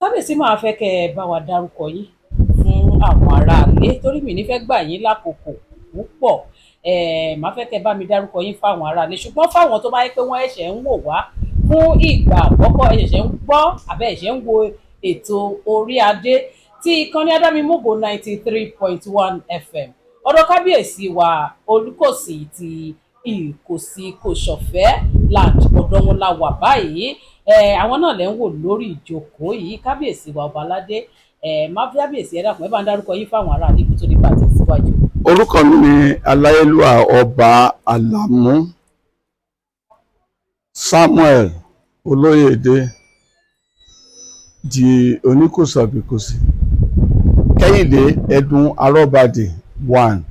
Kábíyèsí, máa fẹ́ kẹ́ ẹ bá wa dárúkọ yín fún àwọn aráalé, torí mi ní fẹ́ gbà yín lákòókò púpọ̀. Máa fẹ́ kẹ́ ẹ bá mi dárúkọ yín fáwọn aráalé, ṣùgbọ́n fáwọn tó bá yẹ pé wọ́n ẹ̀ṣẹ̀ ń wò wá fún ìgbà àkọ́kọ́, ẹ̀ṣẹ̀ ń gbọ́ àbẹ́ ẹ̀ṣẹ̀ ń wo ètò Orí Adé tí ìkànnì Adámimógo 93.1 FM, ọ̀dọ̀ kábíyèsí wa Olùkòsì ti Ìkòsí Kòsọ̀fẹ́ land, ọ̀dọ̀ wọn la wà báyìí. Àwọn náà lẹ́ ń wò lórí ìjókòó yìí, kábíyèsí wa ọba aládé. Má kábíyèsí, ẹ dákun, ẹ bá ń dárúkọ yín fáwọn aráàlú kó tó nípa tẹ̀síwájú. Orúkọ mi ni Aláyélúwà Ọba Àlàmú Samuel Olóyèdè, di Oníkòsí of Ìkòsí, Kẹ́hìndé Ẹdùn Arọ́bàdì one,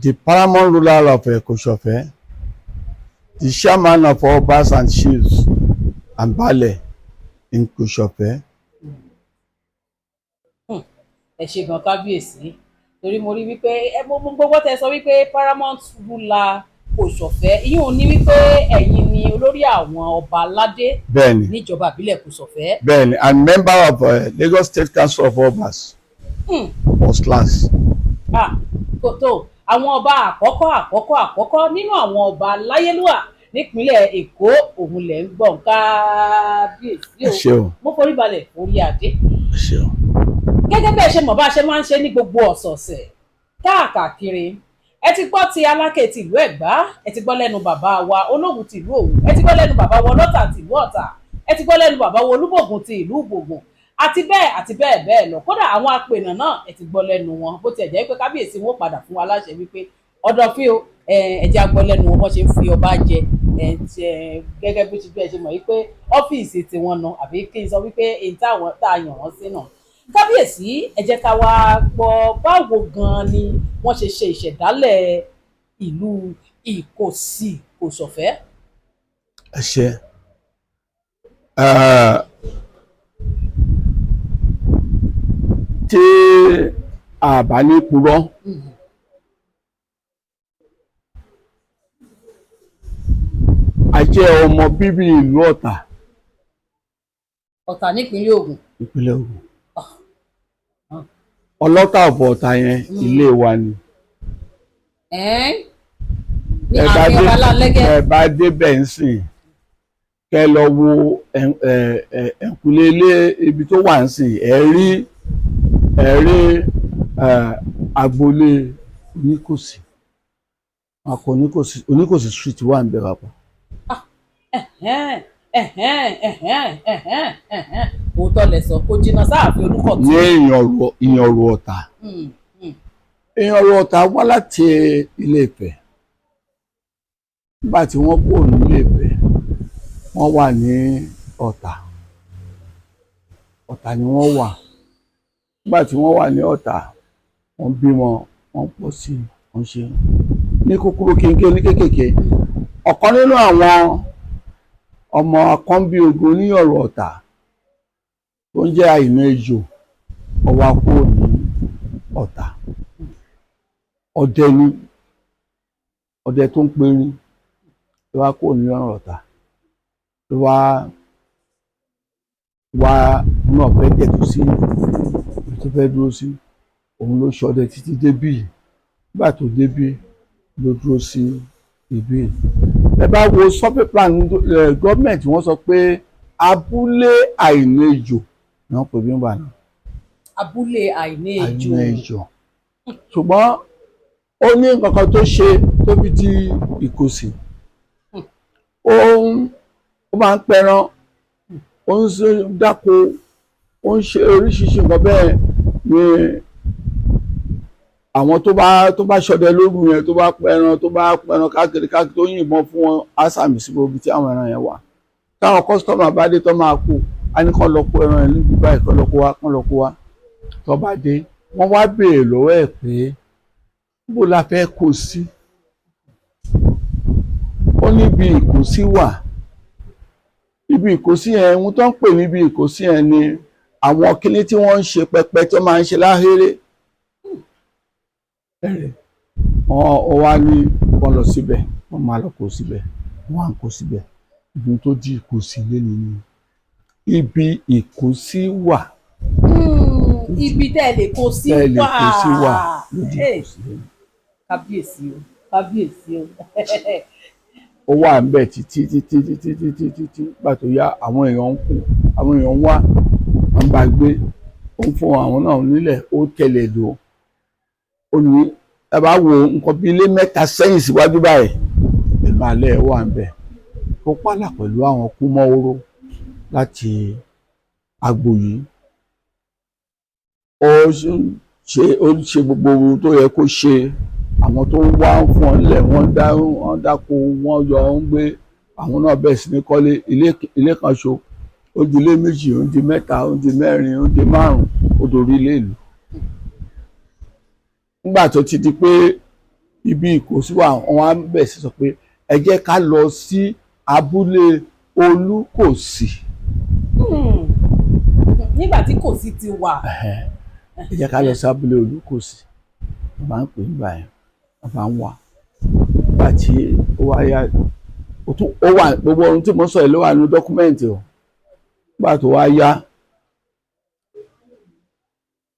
the paramount ruler of Kòsọ̀fẹ́, the chairman of Obas and chiefs and Baálẹ̀ in Kòsọ̀fẹ́. Ẹ ṣe gan, kábíyèsí, torí mo rí wípé ẹ mo gbogbo tẹ sọ wípé paramount ruler Kòsọ̀fẹ́, ìyún ní wípé ẹ̀yin ni olórí àwọn ọba aládé Bẹ́ẹ̀ni. níjọba ìbílẹ̀ Kòsọ̀fẹ́. Bẹ́ẹ̀ni, and member of Lagos State Council of Obas, first class. Ah, kò tó àwọn ọba àkọ́kọ́ àkọ́kọ́ àkọ́kọ́ nínú àwọn ọba láyélúwà nípínlẹ̀ Èkó, òun lẹ̀ ń gbọ̀n, kábíyèsí. Ẹ O ṣé o. Mo forí balẹ̀ orí adé. Ẹ ṣé o. Gẹ́gẹ́ bẹ́ẹ̀ ṣe mọ̀, bá a ṣe máa ń ṣe ní gbogbo ọ̀sọ̀ọ̀sẹ̀ káàkiri, ẹ ti gbọ́ ti Aláké tìlú Ẹ̀gbá, ẹ ti gbọ́ lẹ́nu bàbá wa Olówu tìlú Òwu, ẹ ti gbọ́ lẹ́nu bàbá wa Ọlọ́tà tìlú Ọ̀tà, ẹ ti gbọ́ lẹ́nu bàbá wa Olúbògùn ti ìlú Ìbògùn, àti bẹ́ẹ̀ àti bẹ́ẹ̀ bẹ́ẹ̀ lọ. Kódà àwọn apènà náà, ẹ ti gbọ́ lẹ́nu wọn, bó tiẹ̀ jẹ́ pé kábíyèsí wọn padà fún wa láṣẹ wípé ọ̀dọ̀fín o, ẹ jẹ́ á gbọ́ lẹ́nu wọn bó ṣe ń fi ọba jẹ. Gẹ́gẹ́ bó ti bẹ́ẹ̀ ṣe mọ̀ wípé ọ́fíìsì tiwọn nu, àbí kí n sọ wípé èyí táwọn tá a yàn wọ́n sí náà. Kábíyèsí, ẹ jẹ́ ká wá gbọ́, báwo gan-an ni wọ́n ṣe ṣe ìṣẹ̀dálẹ̀ ìlú Ìkòsì Kòsọ̀fẹ́? Ẹ ṣé. Tí a bá ní purọ́, a jẹ́ ọmọ bíbí ìlú Ọ̀tà. Ọ̀tà nípínlẹ̀ Ògùn. Ìpínlẹ̀ Ògùn. Ọlọ́tà ọ̀bọ̀ Ọ̀tà yẹn, ilé wa ni. Ẹ́n, ní Ẹ bá ààfin dé ọba Láńlẹ́gẹ́. Ẹ bá débẹ̀ ń sìn, kẹ́ lọ wo ẹ̀kúlé ilé ibi tó wà ń sìn, ẹ rí agboolé Oníkòsí, akọ Oníkòsí, Oníkòsí street wà ń bẹ̀ papọ̀. Ẹ̀hẹ́n, ẹ̀hẹ́n, ẹ̀hẹ́n, ẹ̀hẹ́n, ẹ̀hẹ́n, òótọ́ lẹ sọ, kò jìnnà sáàfin Olúkọ̀tún. Ní Ìyànrò Ọ̀tà. Ìyànrò Ọ̀tà wá láti Ilé Ifẹ̀. Nígbà tí wọ́n kúrò ní Ilé Ifẹ̀, wọ́n wà ní Ọ̀tà. Ọ̀tà ni wọ́n wà. Nígbà tí wọ́n wà ní Ọ̀tà, wọ́n bímọ, wọ́n pọ̀ sí i, wọ́n ṣe ní kúkúrú kínkín ní kékèké. Ọ̀kan nínú àwọn ọmọ akọ́nbí ogun oníyọ̀rọ̀ Ọ̀tà tó ń jẹ́ Àìná Ejò, ó wá kúrò ní Ọ̀tà. Ọdẹ ni, ọdẹ tó ń perin ló wá kúrò ní ọ̀rọ̀ Ọ̀tà, ló wá wá náà fẹ́ tẹ̀tù sí ibi tó fẹ́ dúró sí. Òun ló ṣọdẹ títí débì. Nígbà tó débì ló dúró sí ibí. Ẹ bá wo survey plan gọ́ọ̀mẹ̀ntì, wọ́n sọ pé abúlé Àìná Ejò ni wọ́n pè bí ń bà náà. Abúlé Àìní Ejò. Àìná Ejò, ṣùgbọ́n ó ní nǹkan kan tó ṣe tó fi di Ìkòsì. Ó máa ń pẹran, ó ń dáko, ó ń ṣe oríṣiríṣi nǹkan. Bẹ́ẹ̀ ni àwọn tó bá ṣọdẹ lóru yẹn, tó bá pẹran káàkiri káàkiri, tó yìnbọn fún wọn, á sàmì sí gbogbo ibi tí àwọn ẹran yẹn wà. Táwọn customer bá dé tó máa kú, á ní kán lọ kó ẹran yẹn níbi báyìí, kán lọ kó wá, kán lọ kó wá. Tó bá dé, wọ́n wá béèrè lọ́wọ́ ẹ̀ pé bó la fẹ́ kó sí. Ó níbi Ìkòsí wà. Ibi Ìkòsí yẹn, ohun tó ń pè níbi Ìkòsí yẹn ni àwọn kíní tí wọ́n ń ṣe, pẹpẹ tó máa ń ṣe láhéré ẹ̀rẹ̀. Wọ́n wá ní wọ́n lọ síbẹ̀, wọ́n máa lọ kó síbẹ̀, wọ́n á kó síbẹ̀. Ibi tó di Ìkòsí lé nínú. Ibi ìkósí wà. Ibi tẹ́ ẹ lè kó sí tẹ́ ẹ lè wà. kó sí wà lódì Hey, Ìkòsí lónìí. Kábíyèsí o, kábíyèsí o. Ó wà ńbẹ̀ títí títí títí títí títí. Gbà tó yá, àwọn èèyàn ń kú, àwọn èèyàn ń wá, wọ́n bá gbé, ó ń fún àwọn náà nílẹ̀, ó tẹ̀lé lò ó ní. Ẹ bá wo nǹkan bí ilé mẹ́ta sẹ́yìn síwájú báyìí, ẹ̀lú alẹ́ ẹ̀ wà ńbẹ̀. Ó pààlà pẹ̀lú àwọn Kúmọ́wóró láti agbo yìí. Ó ṣe, ó ṣe gbogbo ohun tó yẹ kó ṣe. Àwọn tó ń wá ń fún ọ nílẹ̀, wọ́n dá, wọ́n dáko, wọ́n yọ, ń gbé. Àwọn náà bẹ̀rẹ̀ sí ní kọ́lé. Ilé, ilé kan ṣo, ó di ilé méjì, ó di mẹ́ta, ó di mẹ́rin, ó di márùn, ó dorí ilé ìlú. Nígbà tó ti di pé ibi Ìkòsí wà, wọ́n á bẹ̀ sí sọ pé ẹ jẹ́ ká lọ sí abúlé Olúkòsì. Nígbà tí kò sí ti wà. Ẹ jẹ́ ká lọ sí abúlé Olúkòsì. Wọ́n máa ń pè nígbà yẹn, wọ́n máa ń wà. Nígbà tí ó wá yá, ó tún ó wà, gbogbo ohun tí mo sọ yìí ló wà nínú document o. Nígbà tó wá yá,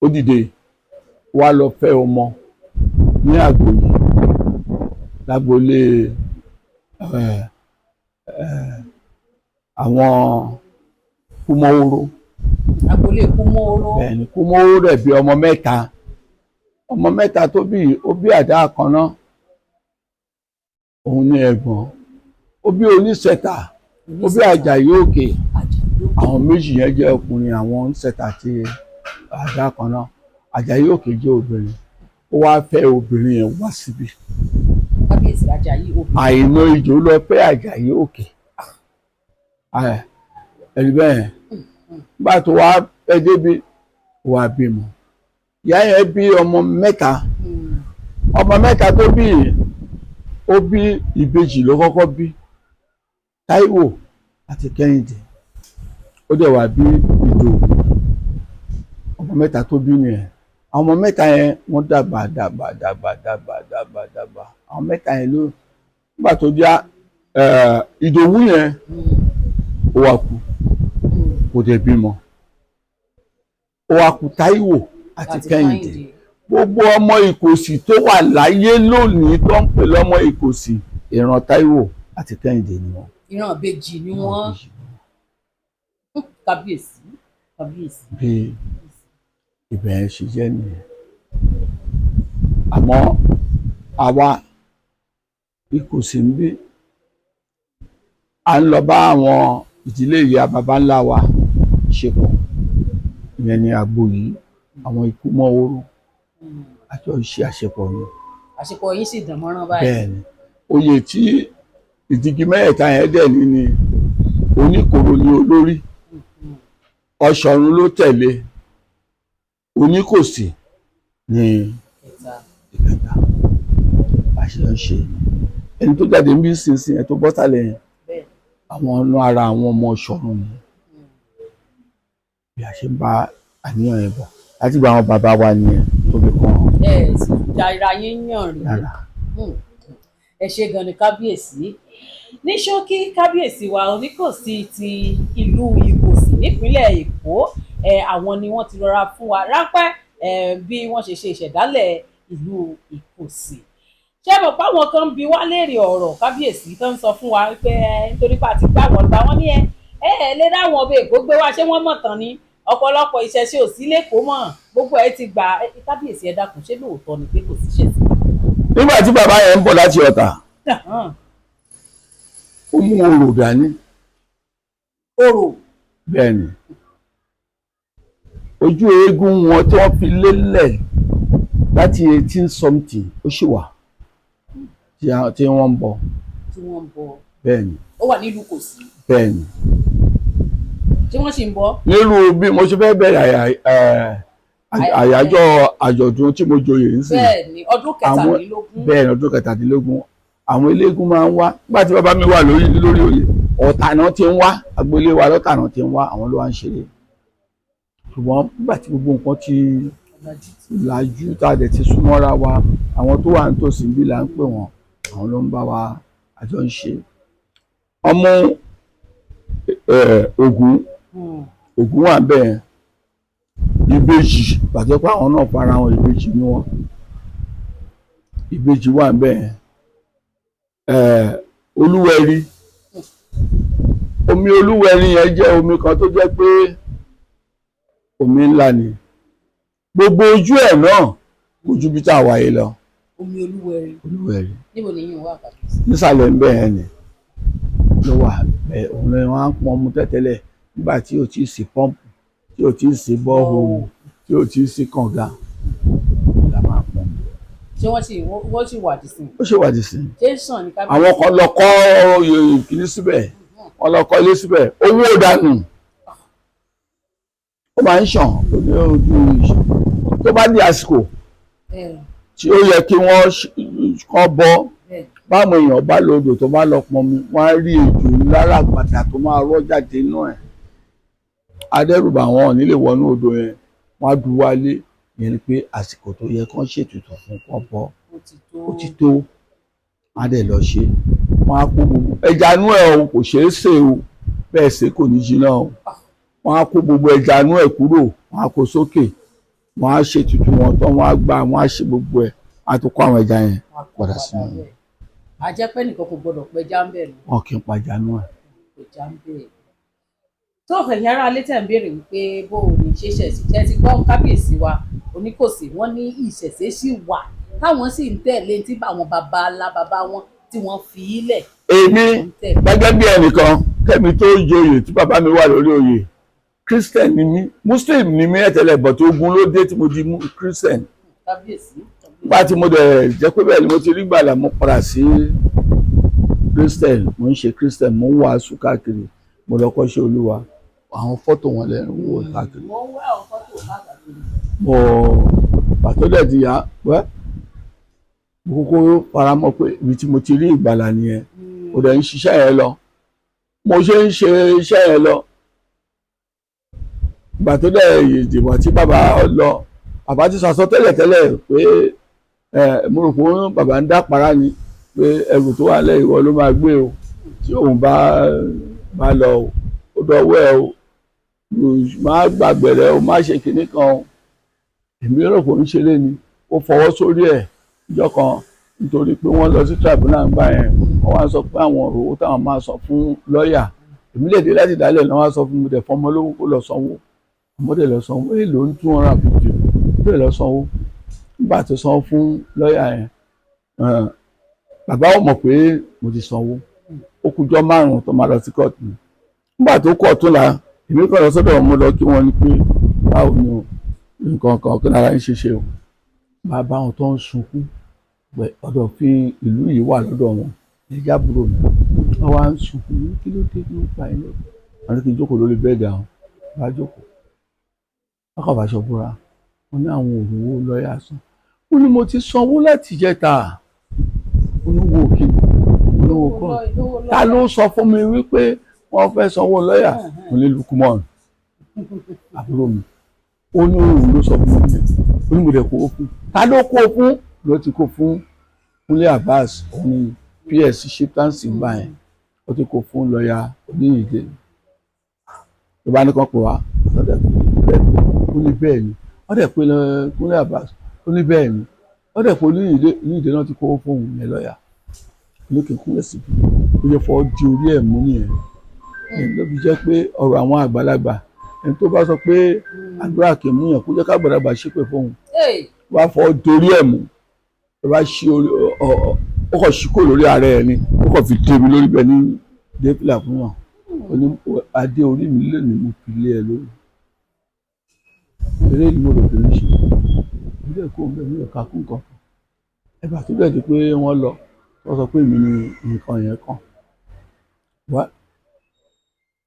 ó dìde wá lọ fẹ́ ọmọ ní Àgbòyí, lágboolé àwọn Kúmọ́wóró. Agboolé Kúmọ́wóró. Bẹ́ẹ̀ni, Kúmọ́wóró rẹ̀ bí ọmọ mẹ́ta. Ọmọ mẹ́ta tó bí, ó bí àdá kan náà, òun ní ẹ̀gbọ́n, ó bí oníṣẹ̀tà, ó bí Àjàyí Òkè. Àjàyí Òkè. Àwọn méjì yẹn jẹ́ ọkùnrin, àwọn oníṣẹ̀tà àti àdá kan náà. Àjàyí Òkè jẹ́ obìnrin. Ó wá fẹ́ obìnrin yẹn wá síbi. Kábíyèsí Àjàyí Òkè. Àìná ìjò lọ fẹ́ Àjàyí Òkè, ẹ̀rí bẹ́ẹ̀. Nígbà tó wá fẹ́ débi, wá bímọ. Ìyá yẹn bí ọmọ mẹ́ta. Ọmọ mẹ́ta tó bí, ó bí ìbejì ló kọ́kọ́ bí, Táíwò àti Kẹ́hìndé. Ó dẹ̀ wá bí Ìdòwú. Ọmọ mẹ́ta tó bí nìyẹn. Àwọn ọmọ mẹ́ta yẹn, wọ́n dàgbà dàgbà dàgbà dàgbà dàgbà dàgbà. Àwọn mẹ́ta yẹn ló, nígbà tó já, Ìdòwú yẹn ó wá kú, kò dẹ̀ bímọ. Ó wá kú Táíwò àti Kẹ́hìndé. Gbogbo ọmọ Ìkòsì tó wà láyé lónìí tó ń pè lọ́mọ Ìkòsì, ìran Táíwò àti Kẹ́hìndé ni wọ́n. Ìran ìbejì ni wọ́n. Kábíyèsí, kábíyèsí. Bí ibẹ̀ yẹn ṣe jẹ́ nìyẹn. Àmọ́ àwa Ìkòsì ń bí, à ń lọ bá àwọn ìdílé ìyá baba ńlá wa ṣe pọ̀. Ìyẹn ni àgbo yìí, àwọn ikú mọ́ oró àjọ ṣe àṣepọ̀ ni. Àṣepọ̀ yín sì dán mọ́rán báyìí. Bẹ́ẹ̀ ni. Oyè tí ìdígi mẹ́ẹ̀ta yẹn dẹ̀ ní ni Oníkòró ni olórí, Ọ̀ṣọ̀run ló tẹ̀lé, Oníkòsì ní Kẹta. ìkẹta. Àṣẹ ń ṣe ẹni tó jáde ń bí sínsìn ẹ tó bọ́ sálẹ̀ yẹn, àwọn ọ̀nà ara àwọn ọmọ Ọ̀ṣọ̀run ni. Bí a ṣe ń bá àníyàn yẹn bọ̀ láti gba àwọn bàbá wa nìyẹn tó fi kàn án. Ẹ sì dára yín yàn rí. Rárá. Ẹ ṣe gan ni, kábíyèsí. Ní ṣókí, kábíyèsí wa Oníkòsí ti ìlú Ìkòsì nípínlẹ̀ Èkó, ẹ àwọn ni wọ́n ti rọra fún wa ráńpẹ́ ẹ bí wọ́n ṣe ṣe ìṣẹ̀dálẹ̀ ìlú Ìkòsì. Ṣé mo pa àwọn kan ń bi wá léèrè ọ̀rọ̀, kábíyèsí, tó ń sọ fún wa pé ẹ nítorí pé àti gbà wọ́n gbà wọ́n ní ẹ ẹ ẹ lé dáwọn ọbẹ̀ Èkó gbé wá, ṣé wọ́n mọ̀ tán ni? Ọ̀pọ̀lọpọ̀ ìṣẹ̀ṣe ò sí lẹ́kọ̀ọ́ mọ́, gbogbo ẹ ti gbà. Kábíyèsí, ẹ dákun, ṣé lóòótọ́ ni pé kò síṣẹ́ sí? Nígbà tí bàbá yẹn ń bọ̀ láti Ọ̀tà, ó mú orò dání. Orò? Bẹ́ẹ̀ ni. Ojú eégún wọn tí wọ́n fi lélẹ̀ láti 18 something, ó sì wà tí wọ́n ń bọ̀. Tí wọ́n ń bọ̀? Bẹ́ẹ̀ ni. Ó wà nílùú Kòsí? Bẹ́ẹ̀ ni. Tí wọ́n sì ń bọ̀? Nílùú bí mo ṣe fẹ́ bẹ̀rẹ̀ àyájọ́ àjọ̀dún tí mo joyè ń sìn. Bẹ́ẹ̀ ni, ọdún 23. Bẹ́ẹ̀ ni, ọdún 23. Àwọn eléégún máa ń wá. Nígbà tí bàbá mi wà lórí oyè, Ọ̀tà náà ti ń wá. Agboolé wa lọ́tà náà ti ń wá, àwọn ló wá ń ṣeré. Ṣùgbọ́n nígbà tí gbogbo nǹkan ti lajú, tá a dẹ̀ ti súnmọ́ra wa, àwọn tó wà nítòsí bí là ń pè wọ́n, àwọn ló ń bá wa àjọ ń ṣe. Ọmọ Ògún. Ògún wà bẹ́ẹ̀, ìbejì pàtó pé àwọn náà fara wọn, ìbejì ni wọn, ìbejì wà bẹ́ẹ̀. Olúwẹ̀rí, omi Olúwẹ̀rí yẹn jẹ́ omi kan tó jẹ́ pé omi ńlá ni, gbogbo ojú ẹ̀ náà kò ju bí tá a wà yìí lọ. Omi Olúwẹ̀rí? Olúwẹ̀rí. Níbo ni yín wà, kàbíyèsí? Nísàlẹ̀ ń bẹ́ẹ̀ ni ló wà. Ẹ òun ni wọ́n á pọn mu tẹ́tẹ́lẹ̀ nígbà tí ò tí ì sí pọ́ǹpù, tí ò tí ì sí bọ́ọ̀hùn, tí ò tí ì sí kànga la máa pọn mu. Ṣé wọ́n sì wà dísìn? Ó ṣe wà dì sí. Ṣé ń sàn ní, kábíyèsí? Àwọn kan lọ kọ́ kìíní síbẹ̀, wọ́n lọ kọ́ ilé síbẹ̀, owó dànù. Ó máa ń ṣàn ní ojú ìṣàn tó bá di àsìkò tí ó yẹ kí wọ́n kọ́ bọ́. Báwọn èèyàn bá lọ odò tó bá lọ pọnmi, wọ́n á rí ejò ńlá ràgbàdà tó máa rọ́ jáde inú ẹ̀, adẹ́rùbà wọn ò ní lè wọnú odò yẹn, wọ́n á du wálé. Ìyẹn ni pé àsìkò tó yẹ kán ṣètùtù fún kán bọ́ Ó ti tó. Ó ti tó, wọ́n á dẹ̀ lọ ṣe, wọ́n á kó gbogbo ẹja inú ẹ̀ o, kò ṣeé sè o, bẹ́ẹ̀ ṣe kò ní jiná o. Wọ́n á kó gbogbo ẹja inú ẹ̀ kúrò, wọ́n á kó sókè, wọ́n á ṣètùtù wọn tán, wọ́n á gbá, wọ́n á ṣe gbogbo ẹ̀, wọ́n á tún kó àwọn ẹja yẹn Wọn á kó padà sínú bẹ́ẹ̀. A jẹ́ pé nìkan kò gbọ́dọ̀ pẹja ń bẹ̀ nù. Wọn kì í pàjá inú ẹ̀. Pẹja ń bẹ̀. Tó ẹ̀yin ará alẹ́ tẹ̀ ń béèrè wípé bó o ní ṣe ṣẹ̀ṣì jẹ́ ti gbọ́, kábíyèsí wa Oníkòsí wọ́n ní ìṣẹ̀ṣe sì wà, táwọn sì ń tẹ̀lé tí àwọn baba ńlá baba wọn tí wọ́n fi í lẹ̀. Èmi ń tẹ̀lé. gẹ́gẹ́ bí ẹnìkan, kẹ́mi tó joyè tí bàbá mi wà lórí oyè, Christian ni mí, Muslim ni mí ẹ̀tẹ̀lẹ̀, but ogun ló dé tí mo di Christian. Kábíyèsí. Nígbà tí mo dẹ̀ jẹ́ pé bẹ́ẹ̀ ni mo ti rí gbàlà, mo padà sí Christian, mo ń ṣe Christian, mo ń wàásù káàkiri, mo lọ kọ́ṣẹ́ Olúwa. Àwọn fọ́tò wọn lẹ́nu wò káàkiri. Wọ́n wá àwọn fọ́tò káàkiri. Mo pàtó dẹ̀ ti yá wẹ́, mo kúkú faramọ́ pé ibi tí mo ti rí ìgbàlà nìyẹn. Mo dẹ̀ ń ṣiṣẹ́ yẹn lọ, mo ṣe ń ṣe iṣẹ́ yẹn lọ. Ìgbà tó dẹ̀ ìdìbò tí bàbá lọ, bàbá ti sọ àsọtẹ́lẹ̀ tẹ́lẹ̀ pé ẹ mo rò pé bàbá ń dá para ni, pé ẹrù tó wà lẹ́yìn ìwọ ló máa gbé o, tí òun bá bá lọ o, ó dọwọ́ ẹ o, má gbàgbẹ̀rẹ̀ o, má ṣe kinní kan o. Èmi rò pé ó ń ṣeré ni. Ó fọwọ́ sórí ẹ̀ ìjọ kan nítorí pé wọ́n lọ sí tribunal ńgbà yẹn, wọ́n wá sọ pé àwọn owó táwọn máa san fún lọ́ọ̀yà. Èmi lè dé láti dálẹ̀ náà, wá sọ fún mi dẹ̀ fọmọ lówó kó lọ sanwó, ọmọdé lọ sanwó. Èèlò ń 250, ọmọdé lọ sanwó. Nígbà tó sanwó fún lọ́ọ̀yà yẹn, bàbá ò mọ̀ pé mo ti sanwó. Ó kújọ́ 5 tó máa lọ sí kóòtù. Nígbà tó kọ̀ tún la, èmi kàn lọ sọ́dọ̀ wọn, mo lọ kí wọ́n ní pé báwo ni o, nǹkan kan kí lára ń ṣe ṣe o. Bàbá wọn tó ń sunkún pé ọ̀dọ̀ fi ìlú yìí wà lọ́dọ̀ wọn, ẹ̀yà àbúrò mi, wọ́n wá ń sunkún ní kí ló dé, kí ló pa ilé wọn, ní kí n jókòó lórí bẹ́ẹ̀dì. Àwọn bá jókòó, wọ́n kàn fàṣọ búra, wọ́n ní àwọn òrówó lọ́ọ̀yà san. Ó ní mo ti sanwó láti jẹta. Olówó kí ni olówó kọ́? Ta ló sọ fún mi wípé wọ́n fẹ́ sanwó lọ́ọ̀yà? Mo ní Lukumon àbúrò mi. Ó ní òun ló sọ fún mi. Ó ní mo dẹ̀ kó o fún. Ta ló kó o fún? Ló ti kó fún Kúnlé Abbas, òun ni PS chieftaincy gbà yẹn. Ó ti kó fún lọ́ọ̀yà Oníyìndé. Ló bá ní kàn pè wá lọ́dẹ̀ pé bẹ́ẹ̀. Ó ní bẹ́ẹ̀ ni. Wọ́n dẹ̀ pé Kúnlé Abbas, ó ní bẹ́ẹ̀ ni. Wọ́n dẹ̀ pé Oníyìndé, Oníyìndé náà ti kó fún òun yẹn lọ́ọ̀yà lókè kúnlẹ̀ síbi. Ó yẹ fọ́ di orí ẹ̀ mú nìyẹn. Ló fi jẹ́ pé ọ̀rọ̀ àwọn àgbàlagbà, ẹni tó bá sọ pé àdúrà kì í mú yàn, kó jẹ́ kágbàlagbà ṣépè fóun, wá fọ́ dorí ẹ̀ mú. Ó bá ṣí orí ọ, ó kàn ṣí kò lórí ara ẹ̀ ni, ó kàn fi dé mi lórí bẹ́ẹ̀ ní dépìlà fún yàn. Ó ní adé orí mi lè ní mo fi lé ẹ lórí. Eré ni mo rò pé ń ṣe ilé ẹ̀kọ́ ń bẹ̀ mí ò ká kún nǹkan kan. Ẹgbà tó dẹ̀ di pé wọ́n lọ, wọ́n sọ pé èmi ni nǹkan yẹn kàn wá.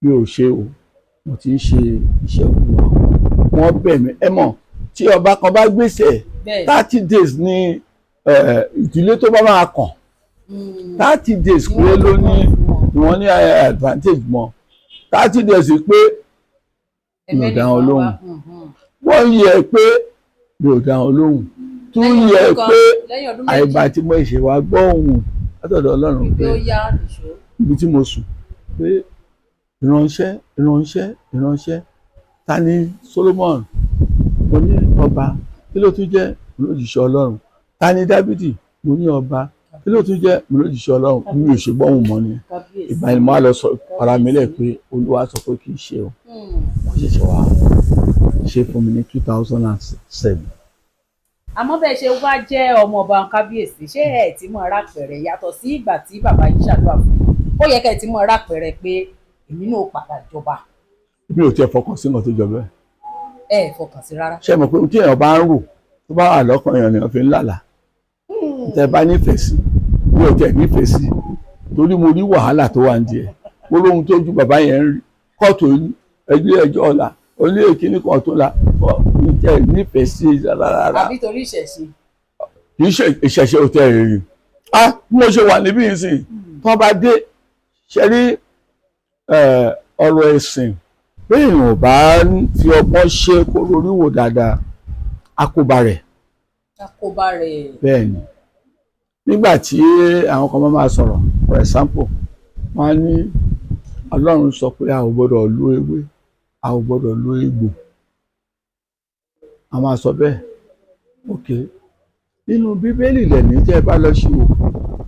Mi ò ṣe o, mo ti ń ṣe iṣẹ́ Olúwa. Wọ́n bẹ̀ mí. Ẹ mọ̀ tí ọba kan bá gbèsè, 30 days ní ìdílé tó bá máa kàn, 30 days pé ló ní ni wọ́n ní advantage mọ́. 30 days pé mi ò dá wọn lóhùn, wọ́n yẹ pé mi ò dá wọn lóhùn, tún yẹ pé àìgbà tí mo ṣe wá gbọ́ ohùn látọ̀dọ̀ Ọlọ́run pé ibi tí mo sùn pé Ìránṣẹ́, ìránṣẹ́, ìránṣẹ́. Ta ni Solomon? Mo ní ọba. Kí ló tún jẹ́? Mo lójíṣẹ́ Ọlọ́run. Ta ni Dábìdì? Mo ní ọba. Kí ló tún jẹ́? Mo lójíṣẹ́ Ọlọ́run. Mi ò ṣe gbọ́hùn mọ́ ni. Kábíyèsí. Ìgbà yẹn mo á lọ sọ ara mi lẹ̀ pé Olúwa sọ pé kì í ṣe o. Wọ́n ṣẹ̀ṣẹ̀ wá ṣe fún mi ní 2007. Àmọ́ bẹ́ẹ̀ ṣe wá jẹ́ ọmọ ọba kábíyèsí, ṣé ẹ ti mọ rápẹ̀rẹ̀ yàtọ̀ sí ìgbà tí bàbá yín ṣàdúrà fún yín? Ó yẹ kẹ́ ẹ ti mọ rápẹ̀rẹ̀ pé èmi náà padà jọba. Mi ò tiẹ̀ fọkàn sí nǹkan tó jọ bẹ́ẹ̀. Ẹ ẹ fọkàn sí rárá. Ṣé mo pé tí èèyàn bá ń rò, tó bá wà lọ́kàn èèyàn nìyẹn fi ń lálàá. Tẹ bá nífẹ̀ẹ́ sí, mi ò tẹ̀ nífẹ̀ẹ́ sí, torí mo rí wàhálà tó wà ní ẹ̀. Mo rí ohun tó ju bàbá yẹn ń rí kóòtù, ẹgbẹ́ ẹjọ́ ọ̀la oní èkíní kan tó la mi tẹ̀ nífẹ̀ẹ́ sí rárá rárá. Àbí torí ìṣẹ̀ṣe? Kì í ṣe ìṣẹ̀ṣe, ò tẹ̀ rí. Ah, bí mo ṣe wà níbí yìí sìn, tí wọ́n bá dé ṣe rí ọ̀rọ̀ ẹ̀sìn, bí èèyàn ò bá fi ọgbọ́n ṣe kó rorí wò dáadáa, àkóbá rẹ̀. Àkóbá rẹ̀. Bẹ́ẹ̀ ni. Nígbà tí àwọn kan máa sọ̀rọ̀, for example, wọ́n á ní Ọlọ́run sọ pé a ò gbọ́dọ̀ lo ewé, a ò gbọ́dọ̀ lo egbò. A máa sọ bẹ́ẹ̀. Ok, nínú Bíbélì lẹ́ni tẹ́ ẹ bá lọ sí wò,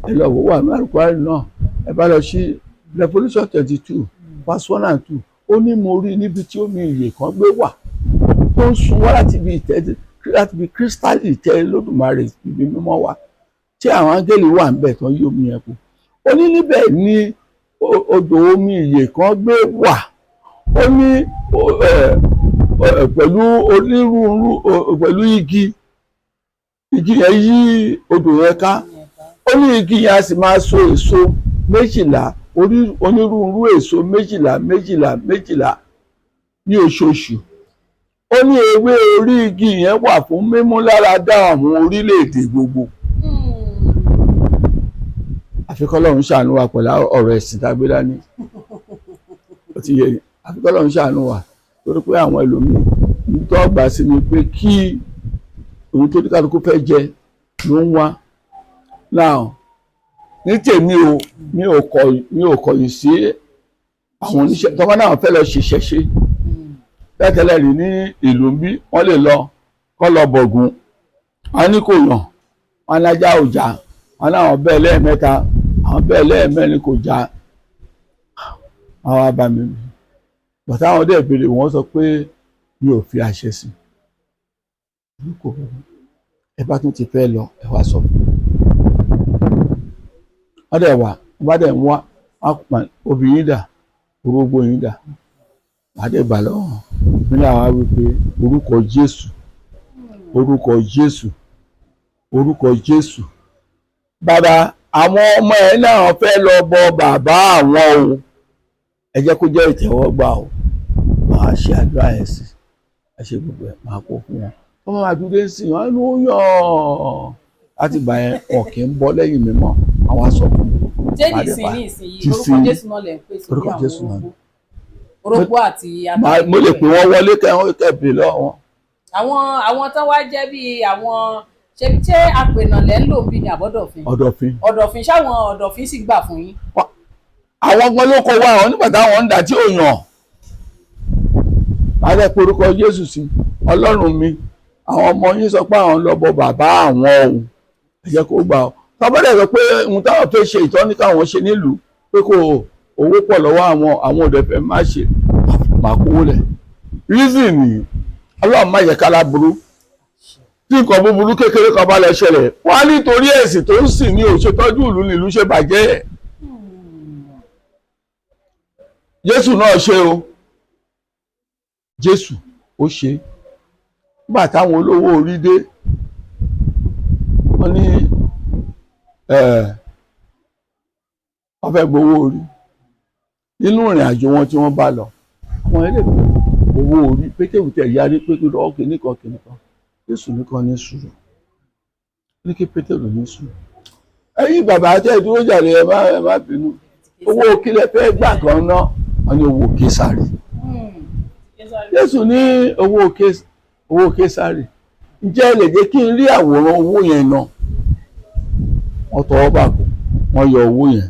ẹ lọ wò wà ní Àlùkùránì náà, ẹ bá lọ sí Revelation 22 verse 1 and 2, ó ní mo rí níbi tí omi ìyè kan gbé wà tó ń sun wá láti ibi ìtẹ́, láti ibi kírísítálì ìtẹ́ Lódùmarè, ibi mímọ́ wà, tí àwọn áńgẹ́lì wà ń bẹ̀ tán yí omi yẹn kù. Ó ní níbẹ̀ ni odò omi ìyè kan gbé wà. Ó ní pẹ̀lú onírúurú, pẹ̀lú igi, igi yẹn yí odò yẹn ká. Ó ní igi yẹn a sì máa so èso 12, onírúurú èso 12 12 12 ní oṣooṣù. Ó ní ewé orí igi yẹn wà fún mímúláradá àwọn orílẹ̀-èdè gbogbo. Àfi k'Ọlọ́run ṣàánú wa pẹ̀lú ọ̀rọ̀ ẹ̀sìn tá a gbé dání. Ó ti yé ni. Àfi k'Ọlọ́run ṣàánú wa, torí pé àwọn ẹlòmíì ń tọ́ gbà sí ni pé kí ohun tó ní kálukú fẹ́ jẹ ló ń wá. Now, ní tèmi o, mi ò kọ̀yìn sí àwọn oníṣẹ́ tọ́mọ náà fẹ́ lọ ṣiṣẹ́ ṣe tẹ́tẹ́lẹ̀ rí ní ìlú bí wọ́n lè lọ kọ́ lọ bọ̀gùn. Wọn ní kò yàn, wọn lájà ò já, wọn láwọn bẹ́ẹ̀ lẹ́ẹ̀mẹ́ta, àwọn bẹ́ẹ̀ lẹ́ẹ̀mẹ́rin, kò já. Àwọn wá bá mi bí bàtà, àwọn dẹ̀ béèrè, wọ́n sọ pé mi ò fi àṣẹ sí i. Kò burú, ẹ bá tún ti fẹ́ lọ, ẹ wá sọ fún mi. Wọ́n dẹ̀ wá, wọ́n bá dẹ̀ ń wá, wọ́n pa obìnrin dà, orógbó yín dà, wàá dẹ̀ gbà lọ́wọ́ wọn. Nílẹ̀ àwa wí pé orúkọ Jésù, orúkọ Jésù, orúkọ Jésù. Bàbá, àwọn ọmọ ẹ náà fẹ́ lọ bọ bàbá àwọn o, ẹ jẹ́ kó jẹ́ ìtẹ́wọ́gbà o. Màá ṣe àdúrà yẹn sí, ẹ ṣe gbogbo ẹ, màá kó fún wọn. Wọ́n máa dúró sí wọn ló yàn láti gbà yẹn, wọn kì í bọ́ lẹ́yìn mi mọ́. Àwọn aṣọ fún mi. Ṣé Màá dẹ̀ nísìnyí nísìnyí Ti orúkọ sin- Jésù náà lẹ̀ ń pè sórí Orúkọ àwọn Jésù náà. orógbó, orógbó àti Mo lè pè wọ́n wọlé kẹ́ kẹ́ lọ́wọ́ wọn. Àwọn tán wá jẹ́ bíi àwọn ṣé àpènà lẹ́ ń lò bí ní àbọ̀dọ̀fin? Ọ̀dọ̀fin. Ọ̀dọ̀fin, ṣáwọn ọ̀dọ̀fin sì gbà fún yín? Àwọn gan ló kọ wá àwọn nígbà táwọn ń dà tí ò yàn. Màá dẹ̀ pe orúkọ Jésù sí. Ọlọ́run mi, àwọn ọmọ yín sọ pé àwọn lọ bọ bàbá àwọn o, ẹ jẹ́ kó gbà ọ́. Tọ́bọ̀dẹ̀ sọ pé ohun táwọn fẹ́ ṣe, ìtọ́ni káwọn ṣe nílùú, pé kò owó pọ̀ lọ́wọ́ àwọn, àwọn òdẹ fẹ́ má ṣe, màá kówó lẹ̀. Reason ni, Ọlọ́run má yẹ ká burú. Tí nǹkan búburú kékeré kan bá lọ ṣẹlẹ̀, wọ́n á nítorí ẹ̀sìn tó ń sìn ní òṣètọ́jú ìlú nílùú ṣe bàjẹ́. Jésù náà ṣe o. Jésù ó ṣe. Nígbà táwọn olówó orí dé, wọ́n ní wọ́n fẹ́ gbowó orí. Nínú ìrìn àjò wọn tí wọ́n bá lọ, àwọn eléyìí owó orí, Pétérù tẹ̀ yarí pé kí lọ́wọ́ kìíní kan kìíní kan. Jésù nìkan ní sùúrù, ní kí Pétérù ní sùúrù. Ẹ̀yin bàbá tẹ́ ẹ dúró jàre, ẹ má bínú. Owó kílẹ̀ fẹ́ gbà gan ná? Wọ́n ní owó Késàrì. Jésù ní owó Késàrì, ǹjẹ́ ẹ lè jẹ́ kí n rí àwòrán owó yẹn náà? Wọ́n tọwọ́ bà kó, wọ́n yọ owó yẹn,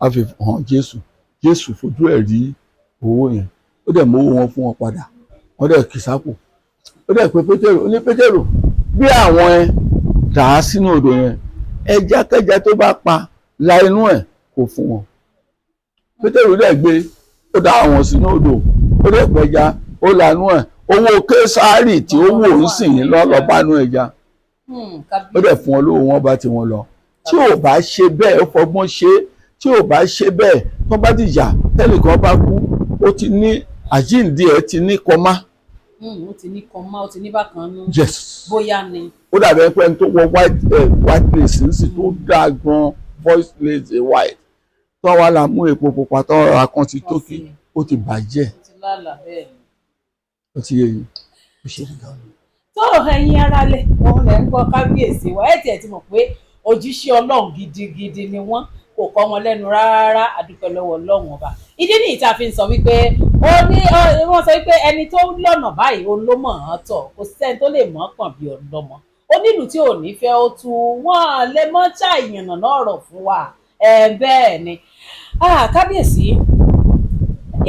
á fi hàn Jésù. Jésù fojú ẹ̀ rí. Owó yẹn, ó dẹ̀ mówó wọn fún wọn padà, wọ́n dẹ̀ kì sápò. Ó dẹ̀ pé Pétérù, ó ní, "Pétérù, bí àwọn ẹ dà á sínú odò yẹn, ẹja kẹja tó bá pa la inú ẹ̀ kò fún wọn." Pétérù dẹ̀ gbé, ó dá àwọn sínú odò, ó dẹ̀ pẹja, ó lanú ẹ̀. Owó Késárì tí ó wò ń sìn yín lọ́lọ́ bá nú ẹja. Ó dẹ̀ fún wọn lówó, wọn bá tiwọn lọ. Tí ò bá ṣe bẹ́ẹ̀, ó fọgbọ́n ṣe é. Tí ò bá ṣe bẹ́ẹ̀, tó bá dìjà, tẹ́nìkan bá kú, ó ti ní àjíǹde ẹ̀, ti ní comma. Ó ti ní comma, ó ti ní bákan nú. Yes. Bóyá ni. Ó dàbí ẹni pé ẹni tó wọ white lace ń sì tó dáa gan, voice lace white, tó wà là mú epo pupa tó ra kan ti tókì, ó ti bàjẹ́. Ó ti lálàá, bẹ́ẹ̀ ni. Ó ti yé yín, ó ṣe é gan. Tó ẹ̀yin aráalé, òun lẹ ń gbọ́ kábíyèsí wa. Ẹ̀ tiẹ̀ ti mọ̀ pé òjíṣẹ́ Ọlọ́run gidigidi ni wọ́n, kò kọ́ wọn lẹ́nu rárá. Àdúpẹ́ lọ́wọ́ Ọlọ́run Ọba. Ìdí nìyí tá a fi ń sọ wípé ó ní wọ́n sọ wípé ẹni tó lọ́nà báyìí, òun ló mọ̀ ọ́n tọ̀. Kò sẹ́ni tó lè mọ̀ ọ́n pọ̀n bí ọlọ́mọ. Onílù tí ò ní fẹ́ ó tu wọ́n lè mọ́ ṣàìyànnà náà ọ̀rọ̀ fún wa. Ẹ bẹ́ẹ̀ ni. Ah, kábíyèsí,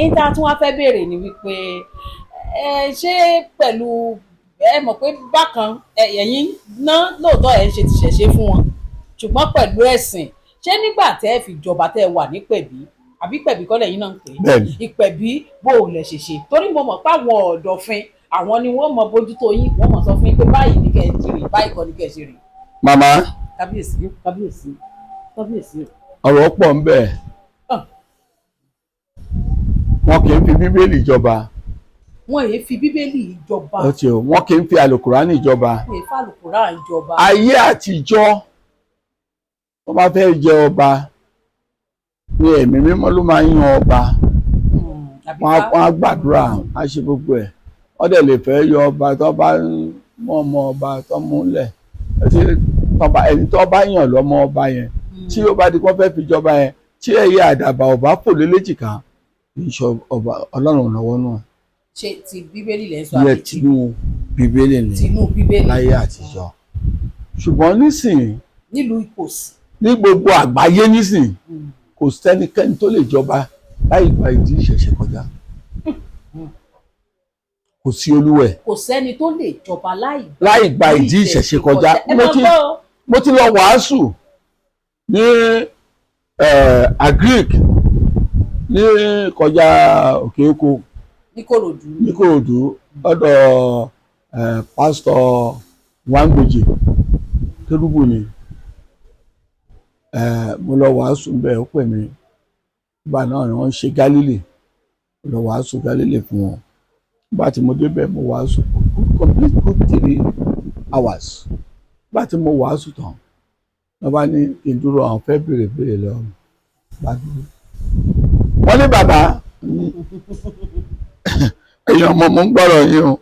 ìta tí wọ́n fẹ́ béèrè ni wípé ẹ ṣé pẹ̀lú ẹ mọ̀ pé bákan ẹ̀yin ná lóòótọ́ ẹ̀ ń ṣe tìṣẹ̀ṣe fún wọn, ṣùgbọ́n pẹ̀lú ẹ̀sìn, ṣé nígbà tẹ́ ẹ fi jọba, tẹ́ ẹ wà ní pẹ̀bí, àbí pẹ̀bí kọ́ lẹ́yìn náà ń pè é? Bẹ́ẹ̀ni. Ìpẹ̀bí, bó o lẹ̀ ṣe ṣe? Torí mo mọ̀ pé àwọn ọ̀dọ̀fin, àwọn ni wọ́n mọ bójútó yín, wọ́n mọ̀ sọ fún yín pé báyìí ní kẹ́ ẹ ṣe rè, báyìí kọ́ ní kẹ́ ẹ ṣe rè. Màmá. Kábíyèsí, kábíyèsí, kábíyèsí. Ọ̀rọ̀ pọ̀ ń bẹ. Ah. Wọn kì í fi Bíbélì jọba. Wọn èé fi Bíbélì jọba. Ó ti o, wọn kì í fi Àlùkùránì jọba. Wọn èé fàlùkùrá jọba. Ayé àtijọ́, wọ́n bá fẹ́ jẹ ọba ní, Ẹ̀mí Mímọ́ ló máa ń yan ọba. Àbí Wọ́n á gbàdúrà, á ṣe gbogbo ẹ̀. Wọ́n dẹ̀ lè fẹ́ yọ ọba tó bá ń mú ọmọ ọba tó múlẹ̀. Ẹni tó bá yàn lọ́mọ ọba yẹn, tí ó bá di kó fẹ́ fi jọba yẹn, tí ẹyẹ àdàbà ọba fò lé léjìká, kì í ṣe ọba Ọlọ́run lọ́wọ́ náà. Ṣe ti Bíbélì lẹ́ ń sọ? Yẹ Àbí ti tinú Bíbélì ni. Tinú Bíbélì. Láyé àtijọ́, ṣùgbọ́n nísìnyí, Nílùú Ìkòsì. ní gbogbo àgbáyé nísìnyí, kò sẹ́nikẹ́ni tó lè jọba láì gba ìdí ìṣẹ̀ṣe kọjá. Kò sí olúwẹ̀. Kò sẹ́ni tó lè jọba láì Láì gba ìdí ìṣẹ̀ṣe kọjá. Ẹ Mo máa ti gbọ́ o. Mo ti lọ wàásù ní agric ní kọjá òkè oko. Ní Kòròdú. Ní Kòròdú, lọ́dọ̀ pásítọ̀ Wangbeji, kérúbù ni. Mo lọ wàásù bẹ́ẹ̀, ó pè mí. Nígbà náà ni wọ́n ń ṣe Gálílì. Mo lọ wàásù Gálílì fún wọn. Nígbà tí mo débẹ̀, mo wàásù complete good 3 hours. Nígbà tí mo wàásù tán, wọ́n bá ní kí n dúró, àwọn fẹ́ béèrè béèrè lọ́wọ́ mi. Bá dúró, wọ́n ní, "Bàbá, ẹ̀yin ọmọ, mo ń gbọ́rọ̀ yín o.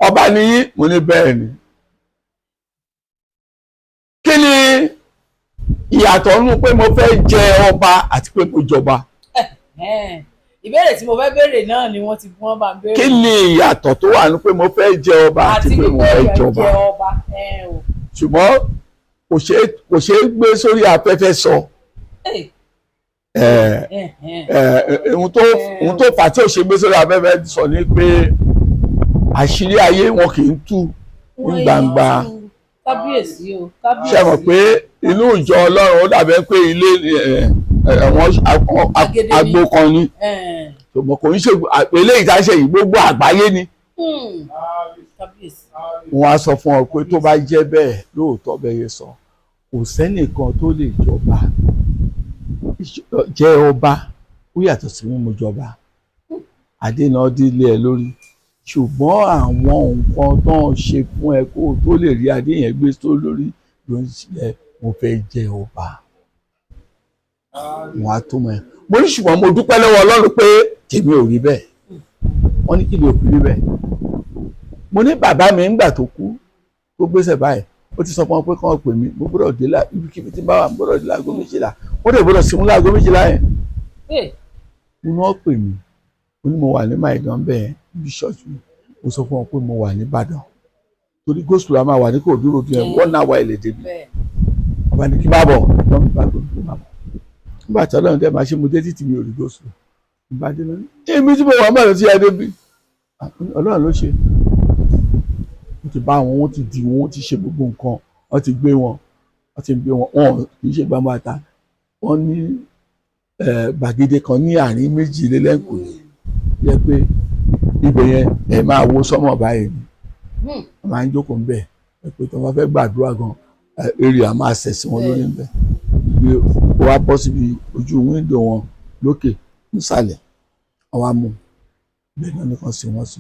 Ọba ni yín?" Mo ní, "Bẹ́ẹ̀ ni." "Kí ni ìyàtọ̀ nínú pé mo fẹ́ jẹ ọba àti pé mo jọba?" Ẹ̀hẹ́n. Ìbéèrè tí mo fẹ́ béèrè náà ni wọ́n ti wọ́n bá ń béèrè. Kí ni ìyàtọ̀ tó wà nínú pé mo fẹ́ jẹ ọba àti àti pé mo wípé fẹ́ èèyàn jọba? jẹ ọba ẹ̀ o. Ṣùgbọ́n kò ṣeé gbé sórí afẹ́fẹ́ sọ. Ẹ̀, ẹ̀hẹ́n. Ohun tó fà á tí ò ṣe gbé sórí afẹ́fẹ́ sọ ni pé àṣírí ayé wọn kì í tú ní gbangba. Kábíyèsí o, kábíyèsí. Ṣe mọ̀ pé inú ìjọ Ọlọ́run, ó dàbẹ́ pé ilé ẹ̀wọ̀n Agede ni. agbo kan ni. Ẹ̀hẹ́n. Ṣùgbọ́n kò ń ṣe eléyìí tá a ṣe yìí, gbogbo àgbáyé ni. Kábíyèsí. Wọ́n á sọ fún ọ pé tó bá jẹ́ bẹ́ẹ̀ lóòótọ́, bẹ́ẹ̀ yẹ sọ, kò sẹ́nìkan tó lè jọba. Jẹ́ ọba, ó yàtọ̀ sí mímú jọba. Adénàdí lé ẹ lórí, ṣùgbọ́n àwọn nǹkan tó ń ṣe fún ẹ kó o tó lè rí adé yẹn gbé tó lórí ló ń ṣe mo fẹ́ jẹ ọba. Wọn á tó mọ ẹ. Mo ní, ṣùgbọ́n mo dúpẹ́ lọ́wọ́ Ọlọ́run pé tèmi ò rí bẹ́ẹ̀. Wọ́n ní, "Kí ni òfin rí bẹ́ẹ̀?" Mo ní, bàbá mi, ńgbà tó kú, tó gbéṣẹ̀ báyìí, ó ti sọ fún wọn pé kàn pè mí, mo gbọ́dọ̀ dé lá ibikíbi tí n bá wà, mo gbọ́dọ̀ dé láago 12. Wọ́n dẹ̀ gbọ́dọ̀ sinmi láago 12 yẹn. Mo ní wọ́n pè mí. Mo ní mo wà ní Maidan bẹ́ẹ̀ bí ṣọ́ọ̀ṣì mi. Mo sọ fún wọn pé mo wà ní Ìbàdàn, torí gospel a máa wà ní kò dúró dúró yẹn, one hour ilẹ̀ débi. Ọba ní kí n bá bọ̀, ẹ̀gbọ́n mi bá gbé mi, kí n bá bọ̀. Nígbà tí Ọlọ́run dẹ̀ máa ṣe, mo dé títí, mi ò rí gospel. Ìbàdí lọ ní èmi tí mo wà bàdàn tí adé bí Ọlọ́run ló ṣe. Wọ́n ti bá wọn, wọ́n ti dì wọ́n, wọ́n ti ṣe gbogbo nǹkan, wọ́n ti gbé wọn, wọ́n ti gbé wọn, wọn kì í ṣe gbangba ta. Wọ́n ní gbàgede kan ní àárín méjì lélẹ́kùn yẹ pé ibẹ̀ yẹn ẹ máa wo sọ́mọ̀ báyìí ni. Wọ́n máa ń jókòó ń bẹ̀ ẹ pé tí wọ́n bá fẹ́ gbàdúrà gan, èrè á máa ṣẹ̀ sí wọn lórí ń bẹ̀. Bí ó wá bọ́ síbi ojú wíńdò wọn lókè nísàlẹ̀, wọ́n wá mú bẹ́ẹ̀ náà nìkan sí wọ́n sí.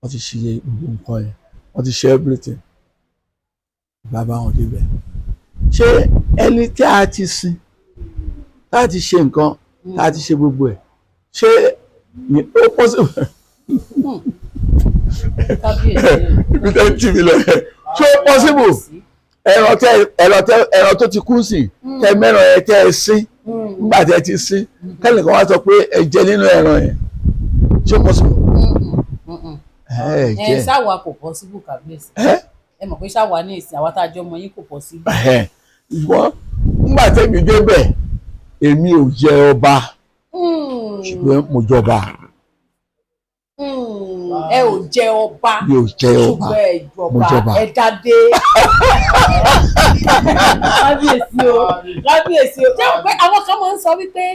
Wọ́n ti ṣe gbogbo nǹkan yẹn, wọ́n ti ṣe everything. Bàbá wọn débẹ̀. Ṣé ẹni tí a ti sin, tá a ti ṣe nǹkan, tá a ti ṣe gbogbo ẹ̀, ṣé ó possible? Kábíyèsí. Ibi tẹ́ ń tì mí lọ yẹn, ṣé ó possible? Ẹran tẹ ẹran tó ti kú sí tẹ mẹ́ran yẹn tẹ ẹ sín, nígbà tẹ ti sín, kẹ́nìkan wá sọ pé ẹ jẹ nínú ẹran yẹn, ṣé ó possible? Ẹ ẹ jẹ ṣáwa kò possible, kábíyèsí. Ẹ Ẹ mọ̀ pé ṣáwa ní ìsìn àwa tá a jọ mọ yín kò possible. Ẹ ìwọ, nígbà tẹ́mi débẹ̀, èmi ò jẹ ọba, ṣùgbọ́n mo jọba. Ẹ ò jẹ ọba. Mi ò jẹ ọba. Ṣùgbọ́n ẹ Mo jọba. jọba. Ẹ dádé. Kábíyèsí o, kábíyèsí o. Ṣé o pé àwọn kan máa ń sọ wípé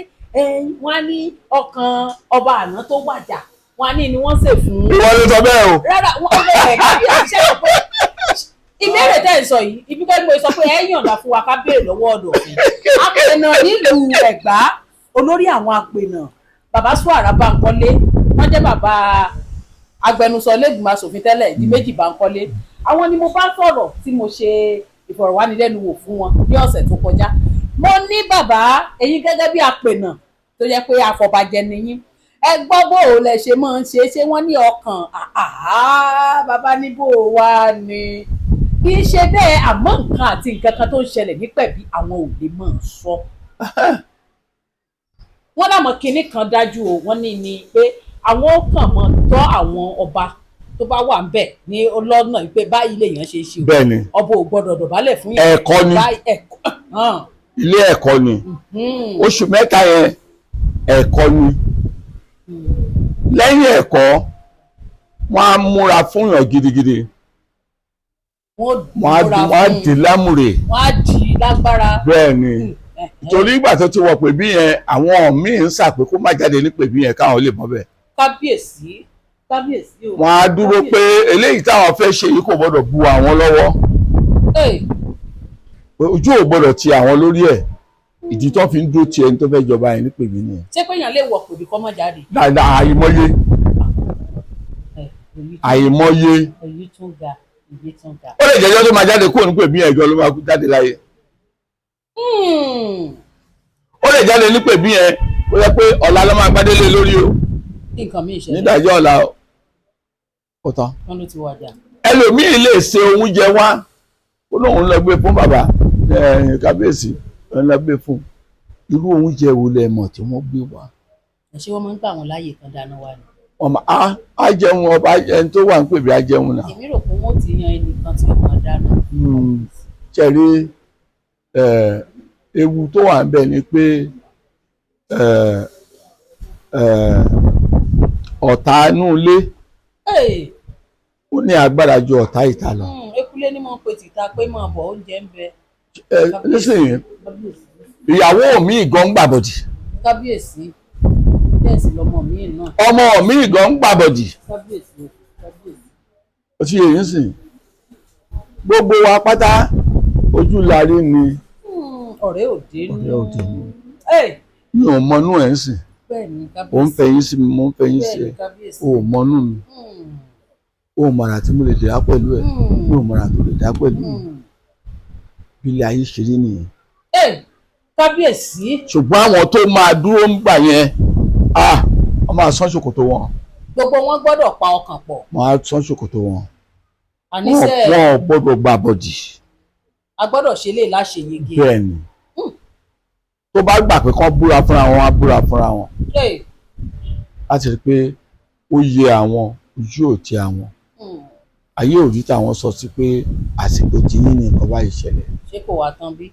wọ́n á ní ọkàn ọba àná tó wàjà, wọ́n á ní ni wọ́n ṣe fún. Ìwọ ló sọ bẹ́ẹ̀ o. Rárá, wọ́n ẹ kábíyèsí, ṣe é pé ìbéèrè tẹ́ ẹ̀ sọ yìí, ibi kẹ́ni mo sọ pé ẹ yànda fún wa ká béèrè lọ́wọ́ ọ̀dọ̀ fún apènà nílùú Ẹ̀gbá, olórí àwọn apènà, bàbá Suara Bankole, wọ́n jẹ́ bàbá agbẹnusọ lẹ́gbìmọ̀ asòfin tẹ́lẹ̀ di méjì Bankole. Àwọn ni mo bá sọ̀rọ̀ tí mo ṣe ìfọ̀rọ̀wánilẹ́nuwò fún wọn ní ọ̀sẹ̀ tó kọjá. Mo ní bàbá, ẹ̀yin gẹ́gẹ́ bí apènà tó jẹ́ pé afọbajẹ ni yín, ẹ gbọ́ bó o lẹ ṣe máa ń ṣe é, ṣé wọ́n ní ọkàn àhá bàbá ní bó o wá ni kì í ṣe bẹ́ẹ̀, àmọ́ nǹkan àti nǹkan kan tó ń ṣẹlẹ̀ ní pẹ̀bí àwọn ò lè máa sọ. Wọ́n láwọn kinní kan dájú o, wọ́n ní ni pé àwọn ó kàn mọ́ tọ́ àwọn ọba tó bá wà ń bẹ̀ ní ọlọ́nà pé báyìí lèèyàn ṣe é ṣe o. Bẹ́ẹ̀ ni. Ọba ò gbọ́dọ̀ dọ̀bálẹ̀ fún yàn. Ẹ̀kọ́ ni. Báyìí ẹ̀kọ́ hàn. Ilé ẹ̀kọ́ ni. Oṣù 3 yẹn ẹ̀kọ́ ni. Lẹ́yìn ẹ̀kọ́, wọ́n á múra fún yàn gidigidi. Wọ́n Wọ́n á múra wọ́n á fún dì lámùrè. Wọ́n á dì í lágbára. Bẹ́ẹ̀ ni, torí ìgbà tó ti wọ pèbí yẹn, àwọn míì ń sà pé kó má jáde ní pèbí yẹn káwọn lè mọ̀ bẹ́ẹ̀. Kábíyèsí, kábíyèsí o. Wọ́n á dúró pé eléyìí táwọn fẹ́ ṣe yìí kò gbọ́dọ̀ bu àwọn lọ́wọ́, pé ojú ò gbọ́dọ̀ ti àwọn lórí ẹ̀. Ìdí tó fi ń dúró ti ẹni tó fẹ́ jọba yẹn ní pèbí nìyẹn. Ṣé pé èèyàn lè wọ̀ pèbí kọ́ mọ́ jáde? Dáadáa, àìmọye. Àìmọye. Èyí tún ga, èyí tún ga. Ó lè jẹ́jọ́ tó máa jáde kúrò ní pèbí yẹn gan ló máa kú jáde láyé. Ó lè jáde ní pèbí yẹn ó yẹ pé ọ̀la ló máa gbádélé lórí o. Nǹkan mi ìṣẹ̀lẹ̀. Nídàájọ́ ọ̀la ó tán. Wọn ló ti wàjà. Ẹlòmíì lè ṣe oúnjẹ wá, ó lóun lọ gbé fún bàbá kábíyèsí, òun lọ gbé fún. Irú oúnjẹ wo lẹ mọ̀ tí wọ́n gbé wá? Ẹ ṣé, wọ́n máa ń gbà wọ́n láàyè kan dáná wa ni? Ọmọ á jẹun, ọba ẹni tó wà ń pèbí á jẹun náà. Èmi rò pé wọ́n ti yan ẹnìkan tí ó máa dáná. Ṣẹ̀rí, ewu tó wà ń bẹ̀ ni pé ọ̀tá inú ilé ó ní agbára ju ọ̀tá ìta lọ. Ekulé ni mo ń pe tìta pé máa bọ̀, oúnjẹ ń bẹ. Nísìnyí, ìyàwó mi gan ń gbàbọ̀dì. Kábíyèsí, bẹ́ẹ̀ sì lọmọ mi náà. Ọmọ mi gan ń gbàbọ̀dì. Kábíyèsí, kábíyèsí. Ó ti yẹ yín sìn, gbogbo wa pátá ojú la rí ni. Ọ̀rẹ́ òde nù. Ọ̀rẹ́ òde nù. Mi ò mọnú ẹ̀ ń sìn. Bẹ́ẹ̀ ni. Ò ń Kábíyèsí. fẹ̀yìn sí mi, mo ń fẹ̀yìn sí Bẹ́ẹ̀ ẹ. ni, kábíyèsí. O ò mọnú mi, o ò mọ̀rà tí mo lè dá pẹ̀lú ẹ̀, mi ò mọ̀rà tó lè dá pẹ̀lú mi. Bí ilé ayé ṣe rí nìyẹn. Kábíyèsí. Ṣùgbọ́n àwọn tó máa dúró ń gbà yẹn, ah, wọ́n máa sán ṣòkòtò wọn. Gbogbo wọn gbọ́dọ̀ pa ọkàn pọ̀. Wọ́n á sán ṣòkòtò wọn. Àníṣe Wọn ò gbọ́dọ̀ gbà bọ̀dì. A gbọ́dọ̀ ṣe lè láṣeyege. Bẹ́ẹ̀ ni, tó bá gbà pé kán búra fúnra wọn, á búra fúnra wọn láti rí i pé ó yẹ àwọn, ojú ò ti àwọn, ayé ò rí táwọn sọ sí pé àsìkò tí yín ni nǹkan báyìí ṣẹlẹ̀. Ṣé kò wá tán bí?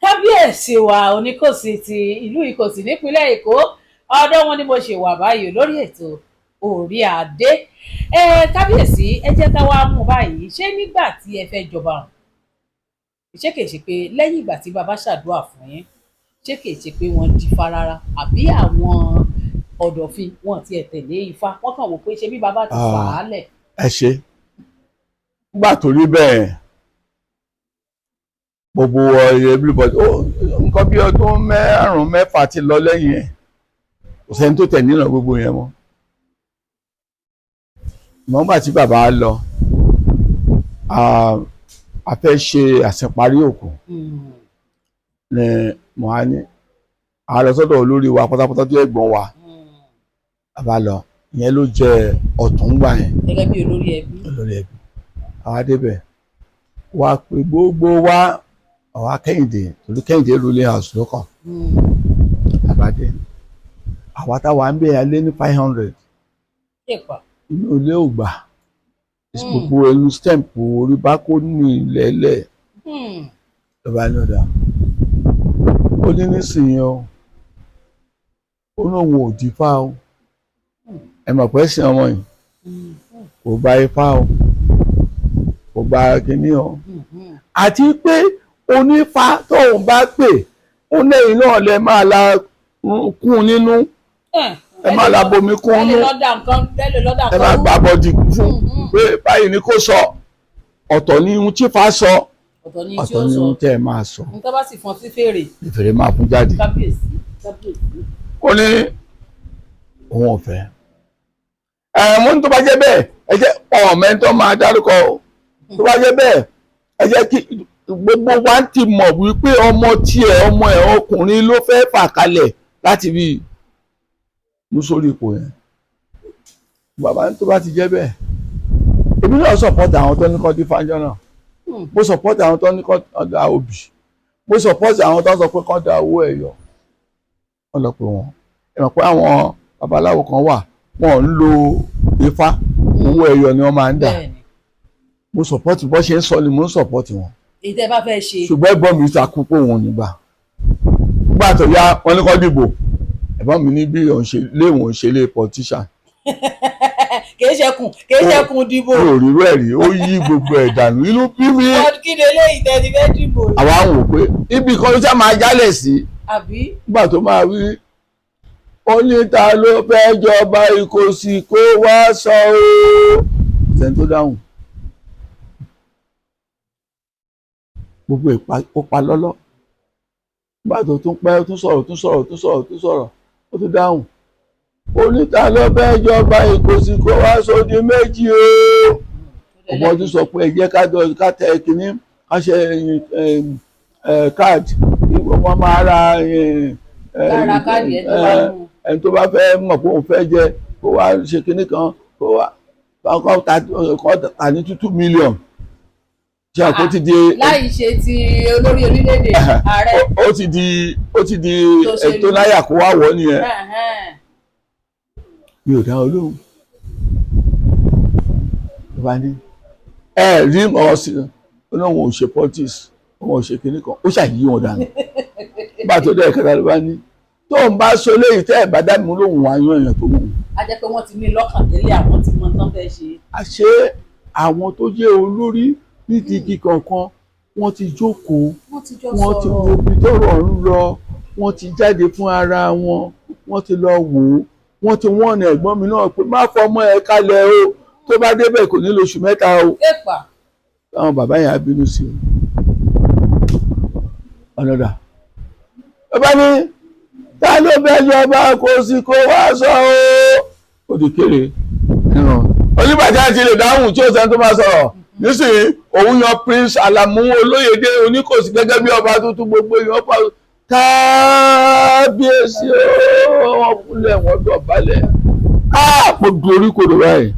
Kábíyèsí wa Oníkòsí ti ìlú Ìkòsí nípínlẹ̀ Èkó, ọ̀dọ̀ wọn ni mo ṣe wà báyìí lórí ètò Orí Adé. Ẹ kábíyèsí, ẹ jẹ́ ká wá mú báyìí. Ṣé nígbà tí ẹ fẹ́ jọba ọ̀hún, ṣé kìí ṣe pé lẹ́yìn ìgbà tí bàbá ṣàdúrà fún yín, ṣé kìí ṣe pé wọ́n dífá rárá, àbí àwọn ọ̀dọ̀fin wọn ti ẹ̀ tẹ̀lé ifá, wọ́n kàn wò pé ṣé bí bàbá ti fà á lẹ̀? Ẹ ṣe, nígbà tó rí bẹ́ẹ̀, gbogbo everybody ó nǹkan bí ọdún 5, 6 ti lọ lẹ́yìn ẹ̀, kò sẹ́ni tó tẹ̀ nínú gbogbo yẹn mọ́. Nígbà tí bàbá lọ, a fẹ́ ṣe àṣeparí òkú ní mohani, a lọ sọ́dọ̀ olórí wa pátápátá tó ẹ̀gbọ́n wa. Bàbá lọ, ìyẹn ló jẹ ọ̀tún gbà yẹn. Gẹ́gẹ́ bí olórí ẹbí. Olórí ẹbí. Àwa débẹ̀, wá pé gbogbo wa, àwa Kẹ́hìndé, torí Kẹ́hìndé ruling house ló kàn. Àbádé, àwa táwa ń bẹ̀ alé ní 500. Èpà. Inú ilé ò gbà. Gbogbo ẹnu stamp orí bá kó ní ilẹ̀ lọ́ba ní ọ̀dà. Ó ní nísìnyí o, ó ní òun ò dífá o. Ẹ mọ̀ pé ẹ̀sìn ọmọ yìí kò gba ifá o, kò gba kínní o, àti pé onífá tóun bá pè ó lẹ́yìn náà lẹ máa la kún nínú, ẹ máa la bomi kún ẹ lè nínú, lọ́dà nǹkan, ẹ lè lọ́dà ẹ máa nǹkan. gbà bọ́dì fún pé báyìí ni kò sọ. Ọ̀tọ̀ ni ohun tí fa sọ, Ọ̀tọ̀ ni tí ọ̀tọ̀ ó ni sọ. ohun tẹ́ ẹ máa sọ. Nǹkan bá sì fọn sí fèrè. Ìfèrè máa fún jáde. Kábíyèsí, kábíyèsí. Ó ní òun ò fẹ́ ẹ. Mo ní tó bá jẹ́ bẹ́ẹ̀, ẹ jẹ́ ọ̀mẹ́ tó máa dárúkọ o. Tó bá jẹ́ bẹ́ẹ̀, ẹ jẹ́ kí gbogbo wa ti mọ̀ wípé ọmọ tiẹ̀, ọmọ ẹ̀ ọkùnrin ló fẹ́ fà kalẹ̀ láti bí mú sórí ipò yẹn. Bàbá ní tó bá ti jẹ́ bẹ́ẹ̀, èmi náà support àwọn tó ní kọ́ dífá ńjọ́ náà. Mo support àwọn tó ní kọ́ da obì, mo support àwọn tó ń sọ pé kọ́ da owó ẹ̀yọ. Wọ́n lọ pé wọ́n, ẹ mọ̀ pé àwọn babaláwo kan wà, wọn ò ń lo ifá, owó ẹyọ ni wọ́n máa ń dà. Mo support bó ṣe ń sọ ni mo ń support wọn. Èyí tẹ́ bá fẹ́ ṣe. Ṣùgbọ́n ẹ̀gbọ́n mi takú pé òun ò ní gbà. Nígbà tó yá, wọ́n ní kó dìbò. Ẹ̀gbọ́n mi ní bí òun ṣe lé òun ṣe lé politician. Kìí ṣẹkùn, kìí ṣẹkùn dìbò. Mi ò rírú ẹ̀ rí. Ó yí gbogbo ẹ̀ dànù, inú bí mi. Kí ni eléyìí tẹ́ ti fẹ́ dìbò? Àwa ń wò pé ibì kan ló ṣá máa jálẹ̀ sí. Àbí. Nígbà tó máa wí, ó ní ta ló fẹ́ jọba Ìkòsì kó wá sọ ooo, ṣẹ́ni tó dáhùn. Gbogbo ìpa ó pa lọ́lọ́. Nígbà tó tún pẹ́, ó tún sọ̀rọ̀, tún sọ̀rọ̀, tún sọ̀rọ̀, tún sọ̀rọ̀, ó tún dáhùn. Ó ní ta ló fẹ́ jọba Ìkòsì kó wá sọ di méjì ooo. Ọmọ tún sọ pé ẹ jẹ́ ká jọ ká tẹ kínní, ká ṣe káàdì, wọ́n máa ra Lára káàdì ẹ tó bá mú. Ẹni tó bá fẹ́ mọ̀ pé òun fẹ́ jẹ, kó wá ṣe kinní kan, kó wá kó ta ní 2 million. Ṣé àpò ti di Láì ṣe ti olórí orílẹ̀-èdè, ààrẹ. Ó ti di Tòṣèlú. ètò láyà kó wá wọ̀ nìyẹn. Mi ò dá ọ lóhùn. Ló bá ní ẹ rí ọ̀rọ̀ sí i, ó ní òun ò ṣe politics, òun ò ṣe kinní kan, ó ṣàyí wọn dànù. Nígbà tó dẹ̀ kẹta, ló bá ní tó ń bá sọ léyìí, tẹ́ ẹ̀ bá dá mi lóhùn, wá yan èèyàn tó wù ú. A jẹ́ pé wọ́n ti ní lọ́kàn tẹ́lẹ̀, àwọn tí wọ́n tán fẹ́ ṣe. Àṣé àwọn tó jẹ́ olórí ní ti igi kankan, wọ́n ti jókòó, Wọ́n ti jọ wọ́n ti wo sọ̀rọ̀. ibi tọ́rọ̀ ń lọ, wọ́n ti jáde fún ara wọn, wọ́n ti lọ wò ó, wọ́n ti wọ́n ọ̀nà ẹ̀gbọ́n mi náà pé má fọmọ ẹ kalẹ̀ o, tó bá débẹ̀ kò ní lóṣù 3 o. Èpà. Àwọn bàbá yẹn á bínú sí i ọ̀nàdà. Bàbá ní ta ló fẹ́ jọba kó sí kó wá sọ o, ó di kéré oníbàjẹ́ àti lè dáhùn tí ó sẹ́ni tó máa sọ̀rọ̀ nísìnyí. Òun yan Prince Alamu Olóyèdè Oníkòsí gẹ́gẹ́ bí ọba tuntun. Gbogbo èèyàn pa kábíyèsí o, wọ́n kúnlẹ̀, wọ́n dọ̀bálẹ̀. Á mo dorí kodò báyìí.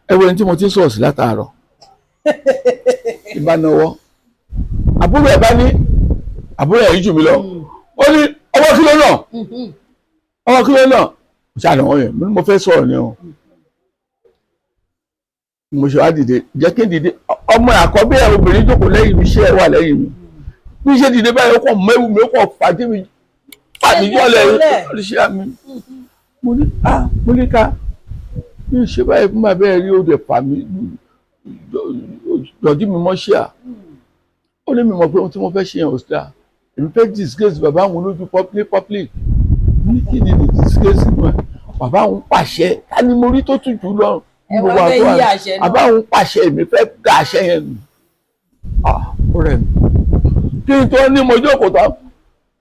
Ẹ wo ẹni tí mo ti ń sọ̀rọ̀ sí látàárọ̀ ìbánáwọ́. Àbúrò ẹ̀ bá ní, àbúrò ẹ̀ yìí jù mí lọ, ó ní ọwọ́ kí ló náà, ọwọ́ kí ló náà. Mo ṣàlùwọ̀n yẹn, mo ní mo fẹ́ sọ̀rọ̀ ni o. Mo ṣe wá dìde, jẹ́ kí n dìde. Ọmọ àkọ́bí ẹ̀ obìnrin jókòó lẹ́yìn mi, iṣẹ́ ẹ̀ wà lẹ́yìn mi. Bí ṣe dìde báyìí, ó kàn mẹ́wù mi, ó kàn fàdí mi, fàdí jọ́lẹ̀ oríṣi àmì. Mo ní ah, mo ní ká mi ò ṣe báyìí fún bàbá ẹ rí, ó dẹ̀ fà mí jọ̀dí mi mọ́ ṣíà. Ó ní mi mọ̀ pé ohun tí mo fẹ́ ṣe yẹn ò dáa, èmi fẹ́ disgrace bàbá àwọn lójú public. Mo ní kí ni the disgrace nù ẹ? Bàbá àwọn pàṣẹ, ká ní mo rí tó tù jù lọ. Ẹ wá fẹ́ yí àṣẹ náà. Bàbá àwọn pàṣẹ, èmi fẹ́ gba àṣẹ yẹn nù. Ah, ó rẹ̀ mí. Kí n tó ní mo jókòó tán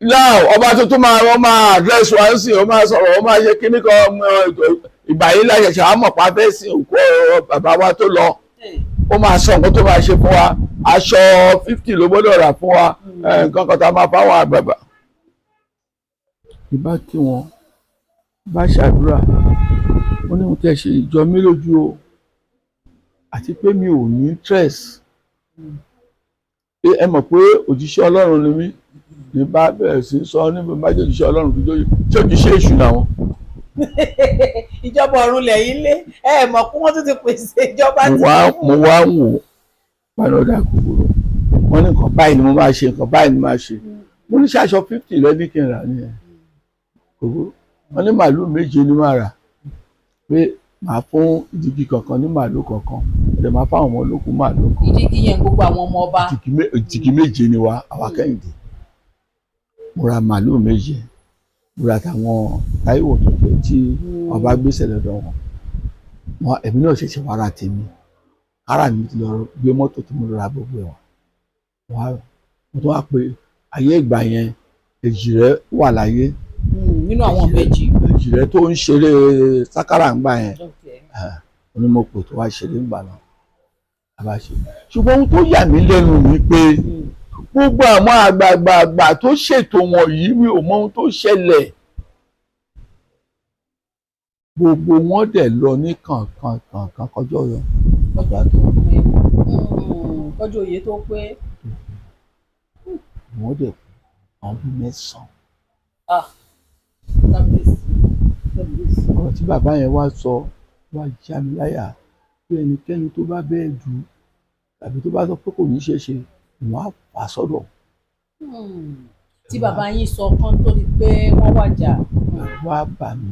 láà, ọba tuntun máa, wọ́n máa address wa ń sìn, ó máa sọ̀rọ̀, ó máa ṣe kíní kan ọmọ ìgbà yìí láṣẹṣẹ àmọ̀ pa fẹ́ sin òkú bàbá wa tó lọ. Ó máa sọ nǹkan tó máa ṣe fún wa, aṣọ 50 ló gbọ́dọ̀ rà fún wa, nǹkan kan tá a máa fáwọn àgbààgbà. Ìbá kí wọn bá ṣàdúrà, ó ní mo tẹ́ ṣe ìjọ mi lójú o, àti pé mi ò ní interest. Ẹ mọ̀ pé òjíṣẹ́ Ọlọ́run ni mí. Ní bá bẹ̀rẹ̀ sí sọ ní bá jẹ́ òjíṣẹ́ Ọlọ́run, fi jóyè ṣé òjíṣẹ́ èṣù làwọn. Ìjọba ọ̀run lẹ́yìn lé, ẹ mọ̀ pé wọ́n tún ti pèsè ìjọba mo tí. wá mo wá ń wò panadà kòkòrò, wọ́n ní nǹkan báyìí ni mo máa ṣe, nǹkan báyìí ni mo máa ṣe. Mo ní ṣaṣọ 50 lẹ́ní kí n rà ní ẹ̀ kòkòrò. Wọ́n ní màálù 7 ni máa rà, pé màá fún ìdíjì kankan ní màálù kankan, ẹ̀dẹ̀ máa fáwọn ọmọ olókùn màálù kan. Ìdíkì yẹn, gbogbo àwọn ọmọ ọba. Ìdíjì 7 ni wa, àwa Kẹ́hìndé. Mo ra màálù 7, mo ra tàwọn Táíwò tó pé tí ọba gbèsè lọ́dọ̀ wọn wọn, èmi náà ṣẹ̀ṣẹ̀ wá ra tèmi. Ara mi ti lọ gbé mọ́tò tí mo lọ ra gbogbo ẹ̀ wá. Mo tún wá pé ayé ìgbà yẹn, Èjìrẹ́ wà láyé. Nínú àwọn ìbejì. Èjìrẹ́ tó ń ṣeré sákárà ń gbà yẹn ni mo pè tó wá ṣeré ń gbà náà, a bá ṣe. Ṣùgbọ́n ohun tó yà mí lẹ́nu ni pé gbogbo àwọn àgbààgbààgbà tó ṣètò wọ̀nyí, mi ò mọ ohun tó ṣẹlẹ̀, gbogbo wọn dẹ̀ lọ ní kànkan kànkan kọjọ́ yọ. Kọjọ́ tó pé, kọjọ́ òye tó pé. Wọ́n dẹ̀ kú àwọn bíi 9. Ah, kábíyèsí, kábíyèsí. Ọ̀rọ̀ tí bàbá yẹn wá sọ wá já mi láyà, pé ẹnikẹ́ni tó bá bẹ́ẹ̀ dù ú tàbí tó bá sọ pé kò ní ṣeé ṣe, wọ́n á fà sọ́dọ̀. Tí bàbá yín sọ kán tó di pé wọ́n wàjà. Wá bà mí.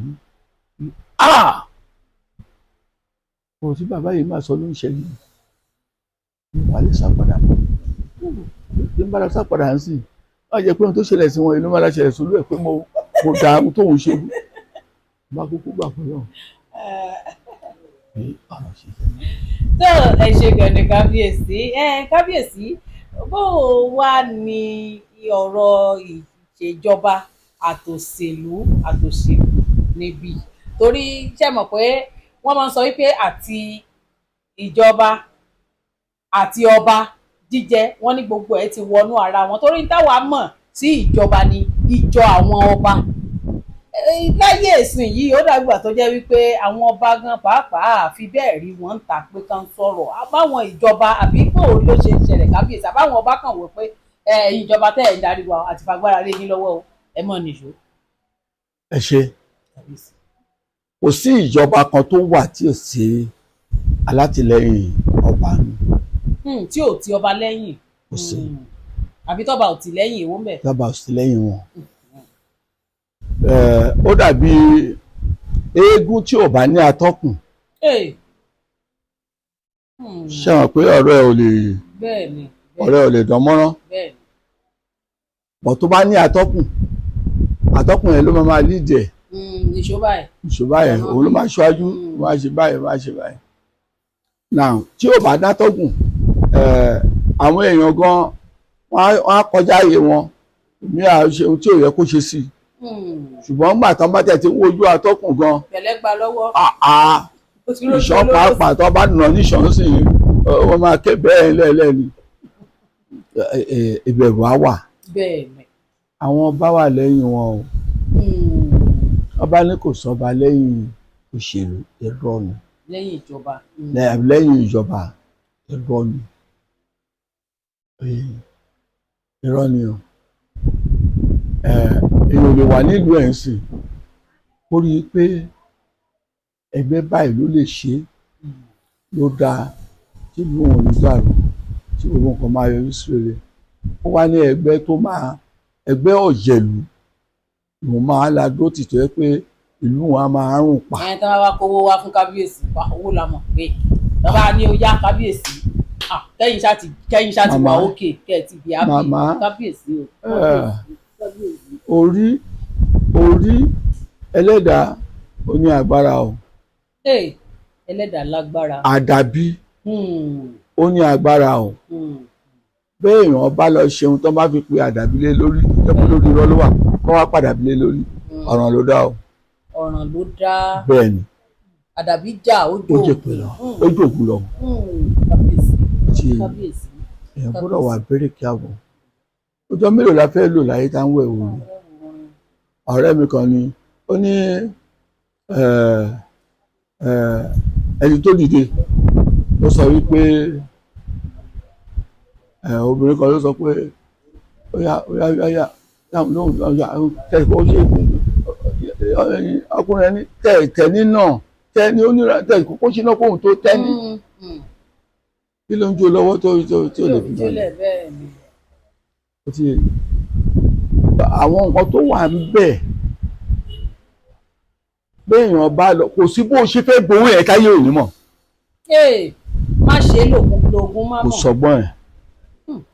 Ah, ọ̀rọ̀ tí bàbá yìí máa sọ ló ń ṣẹlẹ̀, mi wà lè sá padà mọ́. Bí n bá lọ sá padà ń sìn, wọ́n jẹ́ pé ohun tó ṣẹlẹ̀ sí wọn ìlú máa ṣẹlẹ̀ sólú ẹ̀, pé mo dà ohun tóun ṣe bá kúkú gbà fún yàn bí ọ̀nà ṣe jẹ́. Tó, ẹ ṣe gan ni kábíyèsí. Ẹ kábíyèsí, bó o wá ní ọ̀rọ̀ ìṣèjọba àtòṣèlú níbí? Torí ṣe mọ̀ pé wọ́n máa ń sọ wípé àti ìjọba àti ọba jíjẹ, wọ́n ní gbogbo ẹ̀ ti wọnú ara wọn, torí táwa mọ̀ sí ìjọba ni ìjọ àwọn ọba. Láyé ìsìn yìí, ó dàgbà tó jẹ́ wípé àwọn ọba gan pàápàá àfi bẹ́ẹ̀ rí wọn ń ta pé kán sọ̀rọ̀ àbáwọn ìjọba, àbí bò ló ṣe ṣẹlẹ̀ kábíyèsí? Àbáwọn ọba kàn wò pé ẹ ìjọba tẹ́ ẹ̀ ń darí wa àti fagbára lé yín lọ́wọ́ o, ẹ mọ̀ nìṣó. Ẹ ṣe. Kò sí ìjọba kan tó wà tí ò sí alátìlẹ́yìn ọba nù. Tí ò ti ọba lẹ́yìn. Kò sí. Àbí tọ́ba ò tì lẹ́yìn, èwo ń bẹ̀? Tọ́ba ò sí lẹ́yìn wọn. Ó dàbí eégún tí ò bá ní atọ́kùn. Ṣé wọn pé ọ̀rọ̀ ẹ̀ ò lè Bẹ́ẹ̀ni. ọ̀rọ̀ ẹ̀ ò lè dán mọ́rán? Bẹ́ẹ̀ni. Bọ̀ tó bá ní atọ́kùn, atọ́kùn yẹn ló máa máa lead ẹ̀. Nìṣó báyìí. Ìṣó báyìí, òun ló máa ṣáájú, máa ṣe báyìí, máa ṣe báyìí. Now, tí ò bá dátọ́kùn, àwọn èèyàn gan wọ́n á kọjá ààyè wọn, mi à ṣe ohun tí ò yẹ kó ṣe sí i. Ṣùgbọ́n nígbà tán bá tẹ̀ tí ń wojú atọ́kùn gan, Pẹ̀lẹ́ gba lọ́wọ́. Ìṣọ́ pàápàá tó bá nà níṣọ́ sí i, wọ́n máa ké bẹ́ẹ̀ lẹ́ẹ̀lẹ́ni, ìbẹ̀rù á wà. Bẹ́ẹ̀ni. Àwọn ọba wà lẹ́yìn wọn o. Ọba ní kò sọba lẹ́yìn òṣèlú, irọ́ ni. Lẹ́yìn ìjọba. Lẹ́yìn ìjọba, irọ́ ni, irọ́ ni o. Èèyàn lè wà nílùú ẹ̀ ń sìn ó rí i pé ẹgbẹ́ báyìí ló lè ṣe ló dáa tí ìlú wọn ò ní dàrú, tí gbogbo nǹkan máa yọrí sí rere. Ó wá ní ẹgbẹ́ tó máa, ẹgbẹ́ ọ̀jẹ̀lú lòun máa la dó tìtọ́ ẹ pé ìlú wọn á máa rùn pa. Ẹni tí wọ́n bá kówó wá fún kábíyèsí pa owó la mọ̀ pé bàbá ní ó yá kábíyèsí, ah, kẹ́yìn ṣáà ti wà Màmá. òkè kẹ́ ẹ ti bí happy. Màmá. Kábíyèsí o. Eh. Kábíyèsí. Orí ẹlẹ́dàá ó ní agbára o. Ee, ẹlẹ́dàá lágbára. Àdàbí ó ní agbára o. Bẹ́ẹ̀ èèyàn bá lọ ṣeun tó bá fi pe àdàbí lé lórí, jẹ́pọ̀ lórí irọ́ ló wà, kó wá padà bí lé lórí, ọ̀ràn ló dá o. Ọ̀ràn ló dá. Bẹ́ẹ̀ ni. Àdàbí jà ó Ó jò. jẹ́ pé lọ, ó jòkú lọ. Kábíyèsí. Tí Kábíyèsí. èèyàn gbọ́dọ̀ wà very careful. Ọjọ́ mélòó la fẹ́ lò láyé tá ń wẹ̀ wò ni? Ọ̀rẹ́ mi kan ni ó ní ẹni tó dìde, ó sọ wípé obìnrin kan ló sọ pé ó yá, ó yá, ó yá, lóhùn ó yá tẹ̀ ó ṣe ọkùnrin ẹni tẹ̀ tẹ̀ ní náà tẹ̀ ní onírà tẹ̀ kókó síná kóhun tó tẹ́ ní kí ló ń jó lọ́wọ́ tó lè fi balẹ̀. Jólẹ̀, bẹ́ẹ̀ ni. Ó ti àwọn nǹkan tó wà ń bẹ̀, béèyàn bá lọ, kò sí bó ṣe fẹ́ gbowó ẹ̀ táyé ò ní mọ̀. Ee, má ṣe lògùn lògùn má Kò mọ̀. sọgbọ́n ẹ̀.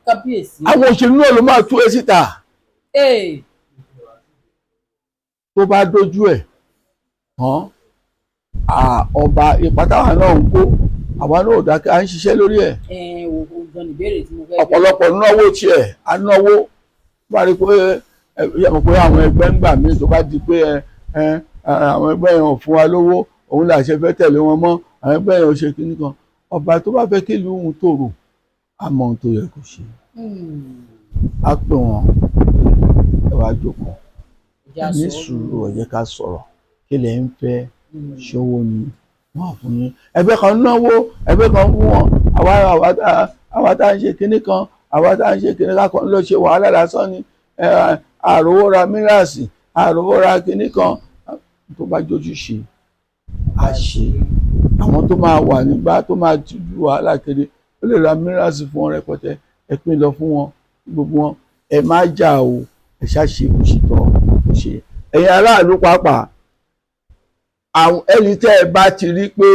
Kábíyèsí. Àwọn òṣèlú náà ló máa tú ẹ síta. Ee. Tó bá dójú ẹ̀ hàn ọba, ipa táwa náà ń kó, àwa náà ò dákẹ́, à ń ṣiṣẹ́ lórí ẹ̀. Ẹ wò ó gan, ìbéèrè tí mo fẹ́ béèrè. Ọ̀pọ̀lọpọ̀ náwó tiẹ̀ á náwó bá rí pé ẹ yẹ mọ̀ pé àwọn ẹgbẹ́ ń gbà míì tó bá di pé ẹ ẹ àwọn ẹgbẹ́ yẹn ò fún wa lówó, òun là ṣe fẹ́ tẹ̀lé wọn mọ́, àwọn ẹgbẹ́ yẹn ò ṣe kíní kan. Ọba tó bá fẹ́ kí ìlú òun tòrò, á mọ ohun tó yẹ kó ṣe. Á pè wọ́n, ẹ wá jókòó. Ìjà ní sọ. Sùúrù, ẹ jẹ́ ká sọ̀rọ̀, kí lẹ ń fẹ́? Ṣòwò ni wọ́n fún yín? Ẹgbẹ́ kan náwó, ẹgbẹ́ kan fún wọn. Àwa tá à ń ṣe kinní kan, àwa tá à ń ṣe kinní kan ló ṣe wàhálà lásán ni. Àròwó ra míràsì, àròwó ra kinní kan, tó bá jójú ṣe á ṣe. Àwọn tó máa wà nígbà tó máa ju wàhálà kiri, ó lè ra míràsì fún wọn rẹpẹtẹ, ẹ pín lọ fún wọn, gbogbo wọn. Ẹ má jà o, ẹ ṣáṣe bó ṣe tọ́ bó ṣe. Ẹ̀yin aráàlú pàápàá, àwọn ẹni tẹ́ ẹ bá ti rí pé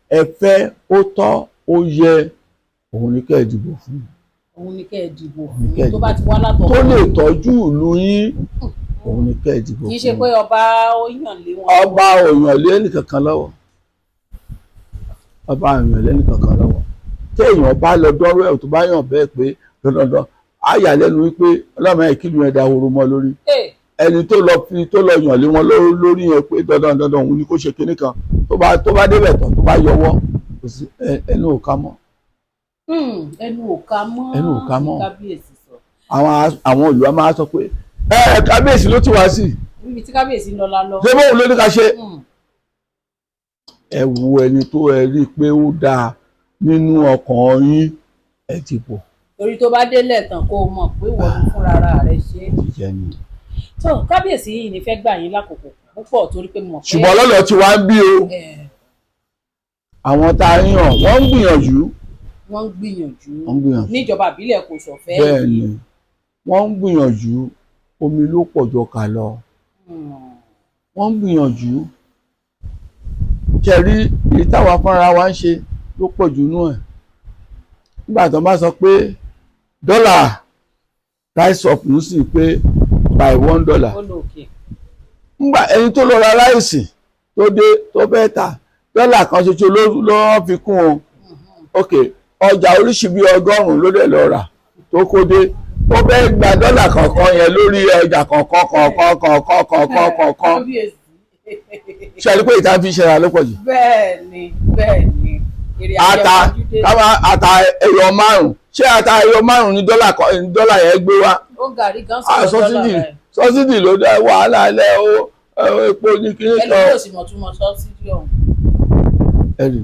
ẹ fẹ́, ó tọ́, ó yẹ, òun ni kẹ́ ẹ dìbò fún. Òun ni kẹ́ ẹ dìbò Òun ni kẹ́ ẹ fún, tó bá ti wá látọ̀. Tó lè tọ́jú ìlú yín, òun ni kẹ́ ẹ dìbò Kì í ṣe fún. pé ọba ó yàn lé wọn. Ọba ò yàn lé ẹnìkankan lọ́wọ́, ọba ò yàn lé ẹnìkankan lọ́wọ́. Téèyàn bá lọ dọ́rọ́ ẹ̀, tó bá yàn bẹ́ẹ̀ pé dandandan, á yà lẹ́nu wípé ọlọ́mọ ẹ̀ kìlú yẹn dahoro mọ́ lórí. Ee. Ẹni tó lọ fi tó lọ yàn lé wọn lórí yẹn pé dandan dandan òun ni kó ṣe kinní kan, tó bá débẹ̀ tán, tó bá yọwọ́, kò sí ẹnu ò ká mọ́. Ẹnu ò ká mọ́. Ẹnu ò ká mọ́. Kábíyèsí sọ. Àwọn olùwà máa sọ pé ẹ kábíyèsí ló ti wá sí. Níbi tí kábíyèsí ń lọ la lọ. Ṣé bóun ló ní ká ṣe? Ẹ wo ẹni tó ẹ rí i pé ó dáa nínú ọkàn yín, ẹ dìbò. Torí tó bá délẹ̀ tán, kó o mọ̀ pé wọ́n ló fúnra ara rẹ̀ ṣe é. Jíjẹ ni. Tó kábíyèsí yìí ní fẹ́ gbà yín lákòókò púpọ̀ torí pé mo mọ̀ pé. Ṣùgbọ́n lọ́dọ̀ tí wàá ń bí o, àwọn tá a yàn, wọ́n ń gbìyànjú. Wọ́n ń gbìyànjú. Wọ́n ń gbìyànjú. Níjọba ìbílẹ̀ kò sọ̀fẹ́. Bẹ́ẹ̀ ni, wọ́n ń gbìyànjú, omi ló pọ̀ jọ kà lọ. Wọ́n ń gbìyànjú ṣẹ̀rí èyí táwa fúnra wa ń ṣe ló pọ̀ jù nú ẹ̀. Nígbà tó bá sọ pé dọ́là rice up ń sì pé by $1, Ó lọ òkè. Ńgbà ẹni tó lọ ra ráìsì tó dé, tó fẹ́ tà, $1 ṣoṣo ló fi kún o. Ok, ọjà oríṣi bíi 100 ló dẹ̀ lọ rà tó kó dé, ó fẹ́ gba dọ́là kọ̀ọ̀kan yẹn lórí ọjà kọ̀ọ̀kan kọ̀ọ̀kan kọ̀ọ̀kan kọ̀ọ̀kan kọ̀ọ̀kan. Kábíyèsí. Ṣe àdúgbò pé ìta fi ṣẹlẹ̀ ló pọ̀ jù. Bẹ́ẹ̀ ni, bẹ́ẹ̀ ni, èrè Ata àjẹmọ́júdé. káwa ata ẹyọ 5, ṣé ata ẹyọ 5 ní dọ́là kan ní dọ́là yẹn gbé wá? Ó gàrí gan Ah, sọ̀rọ̀ dọ́là subsidy rẹ̀. Subsidy ló dá wàhálà lẹ́ o. Epo ní kíní kan. Ẹlòmíì ò sì mọ̀ túmọ̀ subsidy ọ̀hún. Ẹ̀rì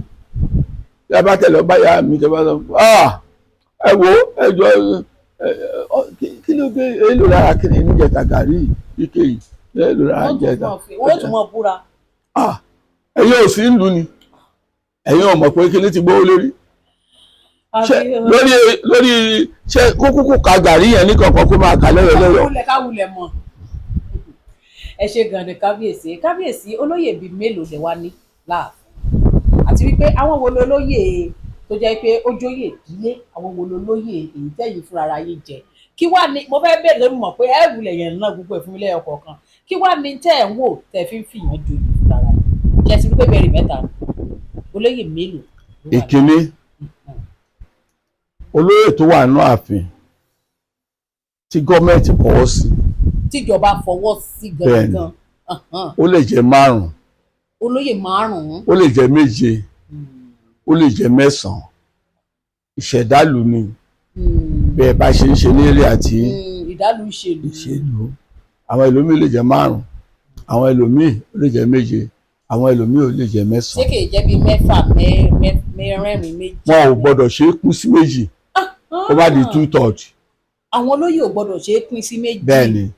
tí a bá tẹ̀lé ọba ya mi tẹ́ bá sọ, ah, ẹ wo, ẹ jọ ẹ ọ, kí ló dé, èlò lára kí ni níjẹta gàrí ike yìí, èlò lára Wọ́n tún níjẹta. wọ́n tún mọ̀ búra. Ah, ẹ̀yin ò sí ìlú ni ẹ̀yin ò mọ̀ pé kíní ti gbówó lórí. Ṣé lórí lórí ṣé kúkúkú ka gàrí yẹn ní kọ̀ọ̀kan kó máa kà lẹ́yọ̀ lẹ́yọ̀. Káwulẹ̀ káwulẹ̀ mọ̀. Ẹ ṣe gan ni kábíyèsí. Kábíyèsí, olóyè bíi mélòó lẹ wá ní láàfin, àti wípé àwọn wo lolóyè tó jẹ́ pé ó jóyè ìdílé, àwọn wo lolóyè èyí tẹ́yìn fúnra ara yín jẹ? Kí wá ní mo fẹ́ bẹ̀rẹ̀ lórí mọ̀ pé ẹ wulẹ̀ yẹn náà gbogbo ẹ̀ fún mi lẹ́yọ kọ̀ọ̀kan. Kí wá ní tẹ́ ẹ̀ ń wò tẹ́ fi ń fìyàn joyè fúnra ara yín? Ṣe ti rí pé bẹ̀rẹ̀ mẹ́ta ni? Olóyè mélòó ló wà ní? Ìkíní, olóyè tó wà nínú ààfin tí gọ́ọ̀mẹ̀ntì fọwọ́ sí, Tíjọba fọwọ́ sí Bẹ́ẹ̀ni. gangan. Ahan. ó lè jẹ́ márùn-ún, Olóyè márùn-ún. ó lè jẹ́ méje, ó lè jẹ́ mẹ́sàn-án. Ìṣẹ̀dálù ni bẹ́ẹ̀ bá ṣe ń ṣe ní eré àti Ìdálù ìṣèlú. Ìṣèlú. Àwọn ẹlòmíì lè jẹ́ márùn-ún, àwọn ẹlòmíì ó lè jẹ́ méje, àwọn ẹlòmíì ó lè jẹ́ Ṣé mẹ́sàn-án. kìí jẹ́ bíi mẹ́fà, mẹ́rẹ̀ẹ̀rin, méjì? Wọn ò gbọ́dọ̀ ṣe é kú sí méjì kó bá di 2/3. Àwọn olóyè ò gbọ́dọ̀ ṣe é pín sí méjì. Bẹ́ẹ̀ ni.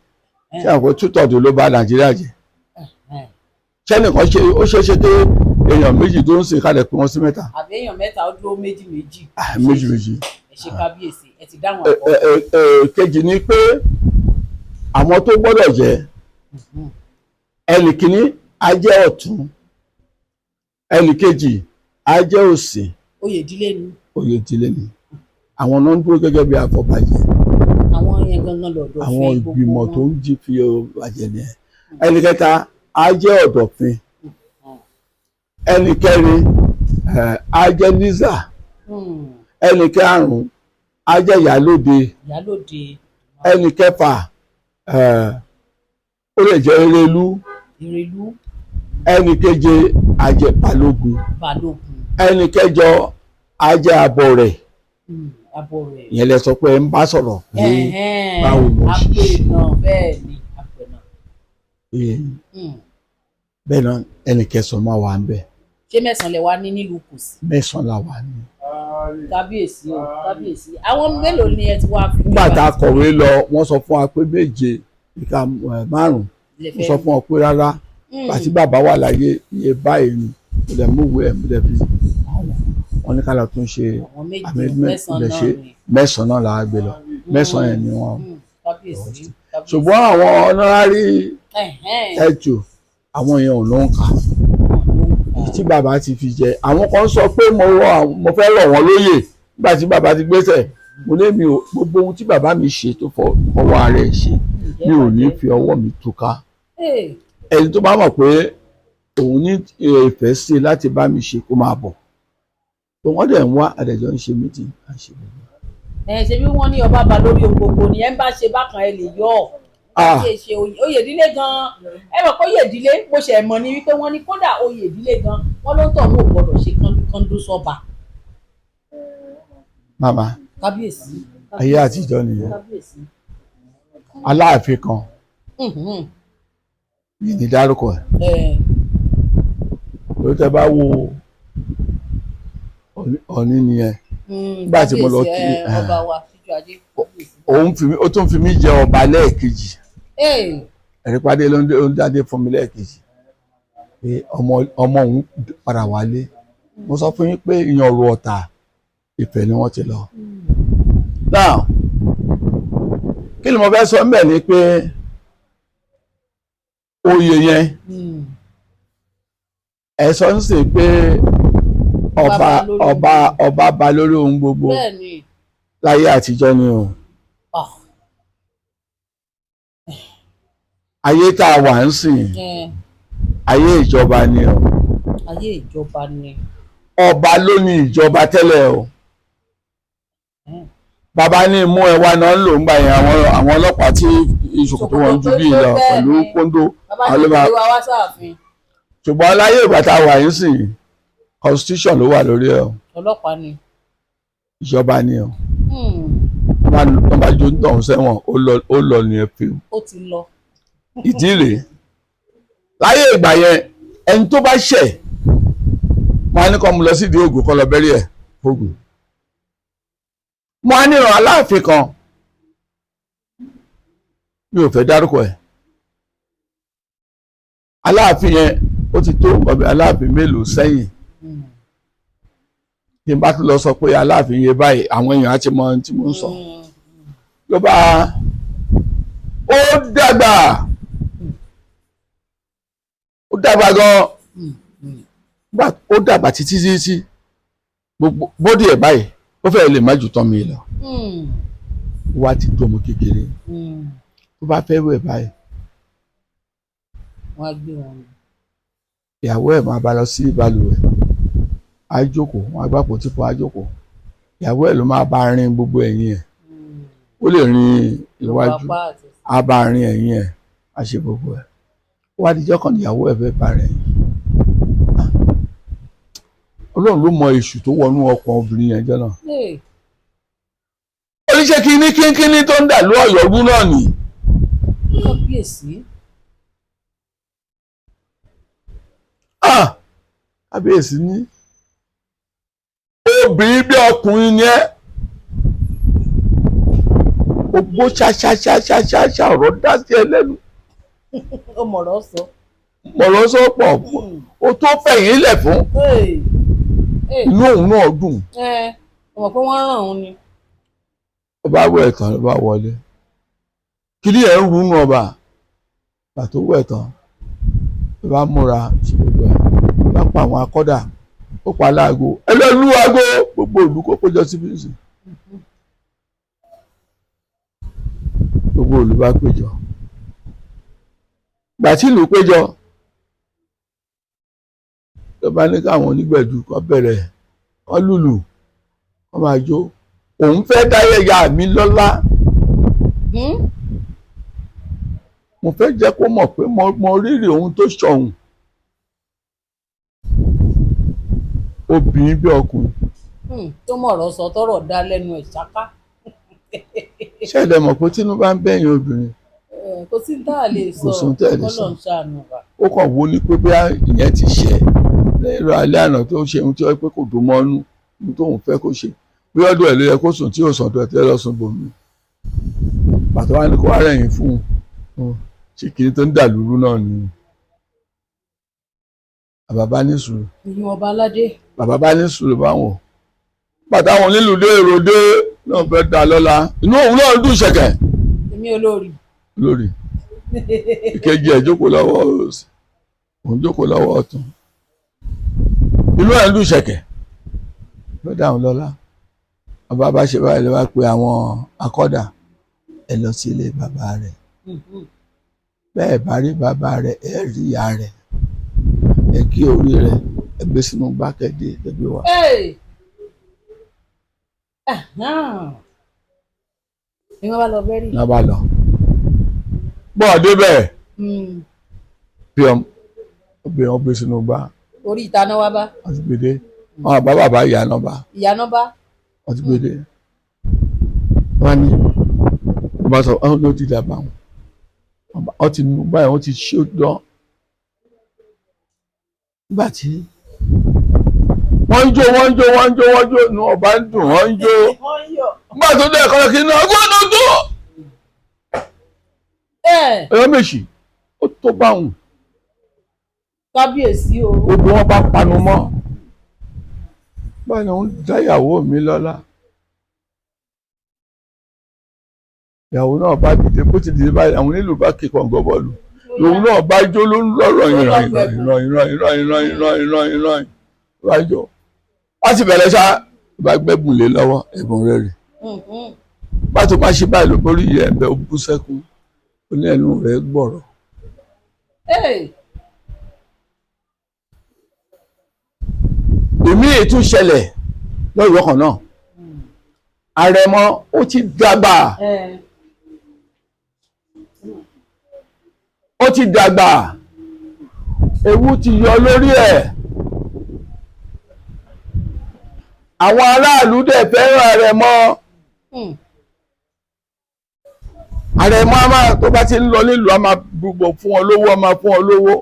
Ṣé àwọn 2/3 ló bá Nàìjíríà jẹ́? Sẹ́nìkan ṣe ó ṣeé ṣe pé èèyàn méjì tó ń sìn kalẹ̀ pé wọ́n sí mẹ́ta. Àbí èèyàn mẹ́ta ó dúró méjì méjì. Ah, méjì méjì. Ẹ ṣe kábíyèsí, ẹ ti dáhùn Ẹ, àkọ́kọ́. ẹ, ẹ, ẹ, kejì ni pé àwọn tó gbọ́dọ̀ jẹ́, ẹnì kìíní á jẹ́ ọ̀tún, ẹnì kejì á jẹ́ òsì. Oyè ìdílé ni. Oyè ìdílé ni. Àwọn náà ń dúró gẹ́gẹ́ bí afọbajẹ. Àwọn yẹn gangan lọ́dọ̀ Àwọn fẹ́ gbogbo ìgbìmọ̀ wọn. tó ń jí fi bàjẹ́ ni ẹ. Ẹnì kẹta á jẹ́ ọ̀dọ̀fin, ẹnì kẹrin á jẹ́ nízà, ẹnì karùn-ún á jẹ́ ìyálóde, Ìyálóde. ẹnì kẹfà ó lè jẹ́ erelú, Ìrèlú. ẹnì keje á jẹ́ balógun, Balógun. ẹnì kẹjọ á jẹ́ abọrẹ̀. Abọ́ rẹ̀. Ìyẹn lẹ sọ pé ẹ ń bá sọ̀rọ̀ pé Ẹ̀hẹ́n, báwo ló ṣe ṣe. Apè náà, bẹ́ẹ̀ ni, apè náà. Bẹ́ẹ̀ náà ẹnì kẹsàn-án máa wà ń bẹ̀. Ṣé mẹ́sàn-án lẹ wá ní nílùú Kùsì? Mẹ́sàn-án la wà ní. Kábíyèsí o, kábíyèsí, àwọn mélòó ni ẹ ti wá fi? Nígbà tá a kọ̀wé lọ, wọ́n sọ fún wa pé méje, ìka márùn-ún. Wọ́n sọ fún wa pé rárá, àti bàbá wà láyé, iye báyìí ni. Mo dẹ̀ mú ìwé ẹ̀, mo dẹ̀ fi àwọn wọn ní ká lọ tún ṣe Àwọn méje, amendment. mẹ́sàn-án Lè náà ṣe ni. mẹ́sàn-án náà là á gbé lọ. Mẹ́sàn-án yẹn ni wọ́n. Kábíyèsí, kábíyèsí. Ṣùgbọ́n àwọn honorary ẹ̀jò, àwọn yẹn ò ló ń kà. Èyí tí bàbá ti fi jẹ, àwọn kan sọ pé mo fẹ́ rọ̀ wọ́n lóyè nígbà tí bàbá ti gbéṣẹ̀. Mo lé mi ò, gbogbo ohun tí bàbá mi ṣe tó fọwọ́ ara ẹ̀ ṣe, mi ò ní fi ọwọ́ mi túká. Ẹni tó bá mọ̀ pé òun ní ìfẹ́ sí i láti bá mi ṣe, kó máa bọ̀. Tó wọ́n dẹ̀ ń wá, àdẹ̀jọ́ ń ṣe meeting, à ń ṣe gbogbo. Ẹ ṣe bí wọ́n ní ọba ba lórí ohun gbogbo ni, ẹ ń bá ṣe bákan, ẹ lè yọ ọ. Ah. Ṣe ṣe oyè ìdílé gan, ẹ mọ̀ pé oyè ìdílé, mo ṣe mọ̀ ni wípé wọ́n ní kódà oyè ìdílé gan, wọ́n ló ń tọ̀ wọ́n ò gbọ́dọ̀ ṣe kándú sọ́ba. Màmá, Kábíyèsí. ayé àtijọ́ nìyẹn. Kábíyèsí. Aláàfin kan, mi ní dárúkọ ẹ̀, ló tẹ́ bá wo Ọ̀ọ̀ni nìyẹn. Nígbà tí mo lọ Kábíyèsí, ọba wa síjú ajé, kábíyèsí. Òun fi mí, ó tún fi mí jẹ ọba lẹ́ẹ̀kejì. Ee, Ẹ̀rí pàdé ló ń dádé fún mi lẹ́ẹ̀kejì pé ọmọ òun padà wálé. Mo sọ fún yín pé ìyànrò Ọ̀tà Ifẹ̀ ni wọ́n ti lọ. Now, kí ni mo fẹ́ sọ ńbẹ̀ ni pé oyè yẹn, ẹ sọ ń sè pé ọba Baba lórí ọba ọba ba lórí ohun gbogbo. Bẹ́ẹ̀ ni. Láyé àtijọ́ ni o. Ah, Ayé tá a wà ń sìn, ayé ìjọba ni o. Ayé ìjọba ni. Ọba ló ní ìjọba tẹ́lẹ̀ o. Bàbá ní mú ẹwà náà ń lò ń gbà yẹn, àwọn ọlọ́pàá tí ìṣòkòtò wọn ju bí lọ pẹ̀lú kóńdó. Bàbá àwọn ti ló máa gbé wa wá sáàfin. Ṣùgbọ́n láyé ìgbà tá a wà yín sìn, constitution ló wà lórí ẹ̀ o. Ọlọ́pàá ni. Ìjọba ni o. Wọ́n bá jó ń tọ̀hún sẹ́wọ̀n, ó lọ nìyẹn fi. Ó ti lọ. Ìdí rèé, láyé ìgbà yẹn, ẹni tó bá ṣẹ̀, wọn á ní kó mú lọ sídìí ògùn kó lọ bẹ́rí ẹ̀ fógùn. Mo á níran aláàfin kan, mi ò fẹ́ dárúkọ ẹ̀. Aláàfin yẹn, ó ti tó ọbẹ̀ aláàfin mélòó sẹ́yìn. Tí n bá tún lọ sọ pé Aláàfin yẹ báyìí, àwọn èèyàn á ti mọ ohun tí mò ń sọ. Ló bá ó dàgbà, ó dàgbà gan. Ó dàgbà títí títí, gbogbo body ẹ̀ báyìí, ó fẹ́ẹ́ lè má jù tán mi lọ. Wá ti dọmọ kékeré, tó bá fẹ́ wẹ̀ báyìí, Wọ́n á gbé wọn. ìyàwó ẹ̀ máa bá lọ sí balùwẹ̀, á jókòó, wọn á gbàpò tí fún, á jókòó. Ìyàwó ẹ̀ ló máa bá rin gbogbo ẹ̀yìn ẹ̀. Ó lè rin iwájú, á bá rin ẹ̀yìn ẹ̀, á ṣe gbogbo ẹ̀. Ó wá dijọ́ kan, ìyàwó ẹ̀ fẹ́ bá rẹ̀ yìn. Ọlọ́run ló mọ èṣù tó wọnú ọkàn obìnrin yẹn jọ náà. Oníṣẹ́ kínní kínkínní tó ń dà lú Ọ̀yọ́ rú náà nì. Kábíyèsí. Ah, kábíyèsí ní obìnrin bí ọkùnrin ni ẹ́, ogbó ṣáṣáṣáṣáṣá, ọ̀rọ̀ dá sí ẹ lẹ́nu. Ó mọ̀rọ̀ sọ. Mọ̀rọ̀ sọ pọ̀, ó tó fẹ̀yìn lẹ̀ fún. Inú òun náà dùn. Ẹ mọ̀ pé wọ́n ràn òun ni. Ọba wẹ̀ tán, ló bá wọlé. Kí ni ẹ̀ ń rúnú ọba pàtó? Wẹ̀ tán, ló bá múra ṣe gbogbo ẹ̀, ló bá pa àwọn akọ́dà, ó pa aláàgó, ẹ lọ lú aago, gbogbo ìlú kó péjọ síbi ìsìn. Gbogbo ìlú bá péjọ. Gbà tí ìlú péjọ, ló bá ní káwọn onígbẹ̀dù kó bẹ̀rẹ̀, kó lùlù, kó máa jó. Òun fẹ́ dáyé ya mi lọ́lá. Mo fẹ́ jẹ́ kó mọ̀ pé mo rírì ohun tó ṣọ̀hún. Obìnrin bí ọkùnrin. Tó mọ̀rọ̀ sọ, tọ́rọ̀ dá lẹ́nu ẹ̀ ṣáká. Ṣẹlẹ̀ mọ̀ pé tínú bá ń bẹ̀yìn obìnrin. Kò sí tá a lè sọ. Kò sí tá a lè sọ. Kọ́lọ̀ ń ṣàánú wa. Ó kàn wó ní pé bí ìyẹn ti ṣẹ̀ lẹ́yìn alẹ́ àná tó ṣe ohun tí wọ́n pé kò dùn mọ́nú, ohun tóun fẹ́ kó ṣe, bí ọdún ẹ̀ ló yẹ kó sùn tí yóò sùn ọdún ẹ̀ tẹ́ lọ sùn bòmí. Pàtó wá ní kó wá rẹ̀yìn fún un, ṣé kìíní tó ń dà lúrú náà ni? Bàbá bá ní sùúrù. Ìyún ọba aládé. Bàbá bá ní sùúrù báwọn. Pàtó àwọn onílù dé, èrò dé náà fẹ́ dà lọ́la, inú òun náà dùn ṣẹ̀kẹ̀. Èmi olórí. Lórí ìkejì ẹ̀ jókòó lọ́wọ́ òsì, òun jókòó lọ́wọ́ ọ̀tún, inú ẹ̀ ń dùn ṣẹ̀kẹ̀, fẹ́ dà òun lọ́la. Bàbá bá ṣe báyìí, ló bá pe àwọn akọ́dà, ẹ lọ sí ilé bàbá rẹ̀. Bẹ́ẹ̀ bá rí bàbá rẹ̀, ẹ rí ìyá rẹ̀, ẹ gé orí rẹ̀, ẹ gbé sínú gbákẹ́dé, ẹ gbé wá. Ni wọ́n bá lọ bẹ́rì. Ní wọ́n bá lọ bọ́ọ̀ débẹ̀, bí obìnrin wọn gbé sínú gbá. Orí ìta náà wá bá. Wọ́n ti gbé dé, wọn àbá bàbá ìyá náà bá. Ìyá náà bá. Wọ́n ti gbé dé, wọ́n ní wọ́n bá sọ ọ́n ló ti dàbà wọn, wọ́n ti nù báyìí, wọ́n ti ṣe é dán. Nígbà tí wọ́n ń jó, wọ́n ń jó, wọ́n ń jó, wọ́n ń jó, inú ọba ń dùn, wọ́n ń jó. Nígbà tó dé ẹ̀kọ́ kí ní ọgbọ́n tó tó ẹ̀yọ́ méjì ó tó báwọn. Kábíyèsí o. Gbogbo wọn bá panu mọ́ báyìí, òun dá ìyàwó mi lọ́lá. Ìyàwó náà bá dìde, bó ti dìde báyìí, àwọn onílù bá kí kọ̀ǹgọ́ bọ́ọ̀lù, lòun náà bá jó, ló ń lọ́rọ̀ ìràn ìràn ìràn ìràn ìràn ìràn ìràn ìràn ìràn bá jó. Wọ́n ti bẹ̀rẹ̀ ṣá, bá gbẹ́bùn lé lọ́wọ́, ẹ̀bùn rẹ̀ rè. Bá tó bá ṣe báyìí, ló borí ìyá ẹ̀ bẹ́ẹ̀, ó bú sẹ́kún, ó ní ẹnu rẹ̀ gbọ̀rọ̀. Èmi ètò ìṣẹ̀lẹ̀ lọ́yọ̀ọ́ kan náà, àrẹ̀mọ ó ti dàgbà, ó ti dàgbà, ewu ti yọ lórí ẹ̀. Àwọn aráàlú dẹ̀ fẹ́ràn àrẹ̀mọ. Àrẹ̀mọ a máa tó bá ti ń lọ nílùú, a máa gbogbo fún ọ lówó, a máa fún ọ lówó.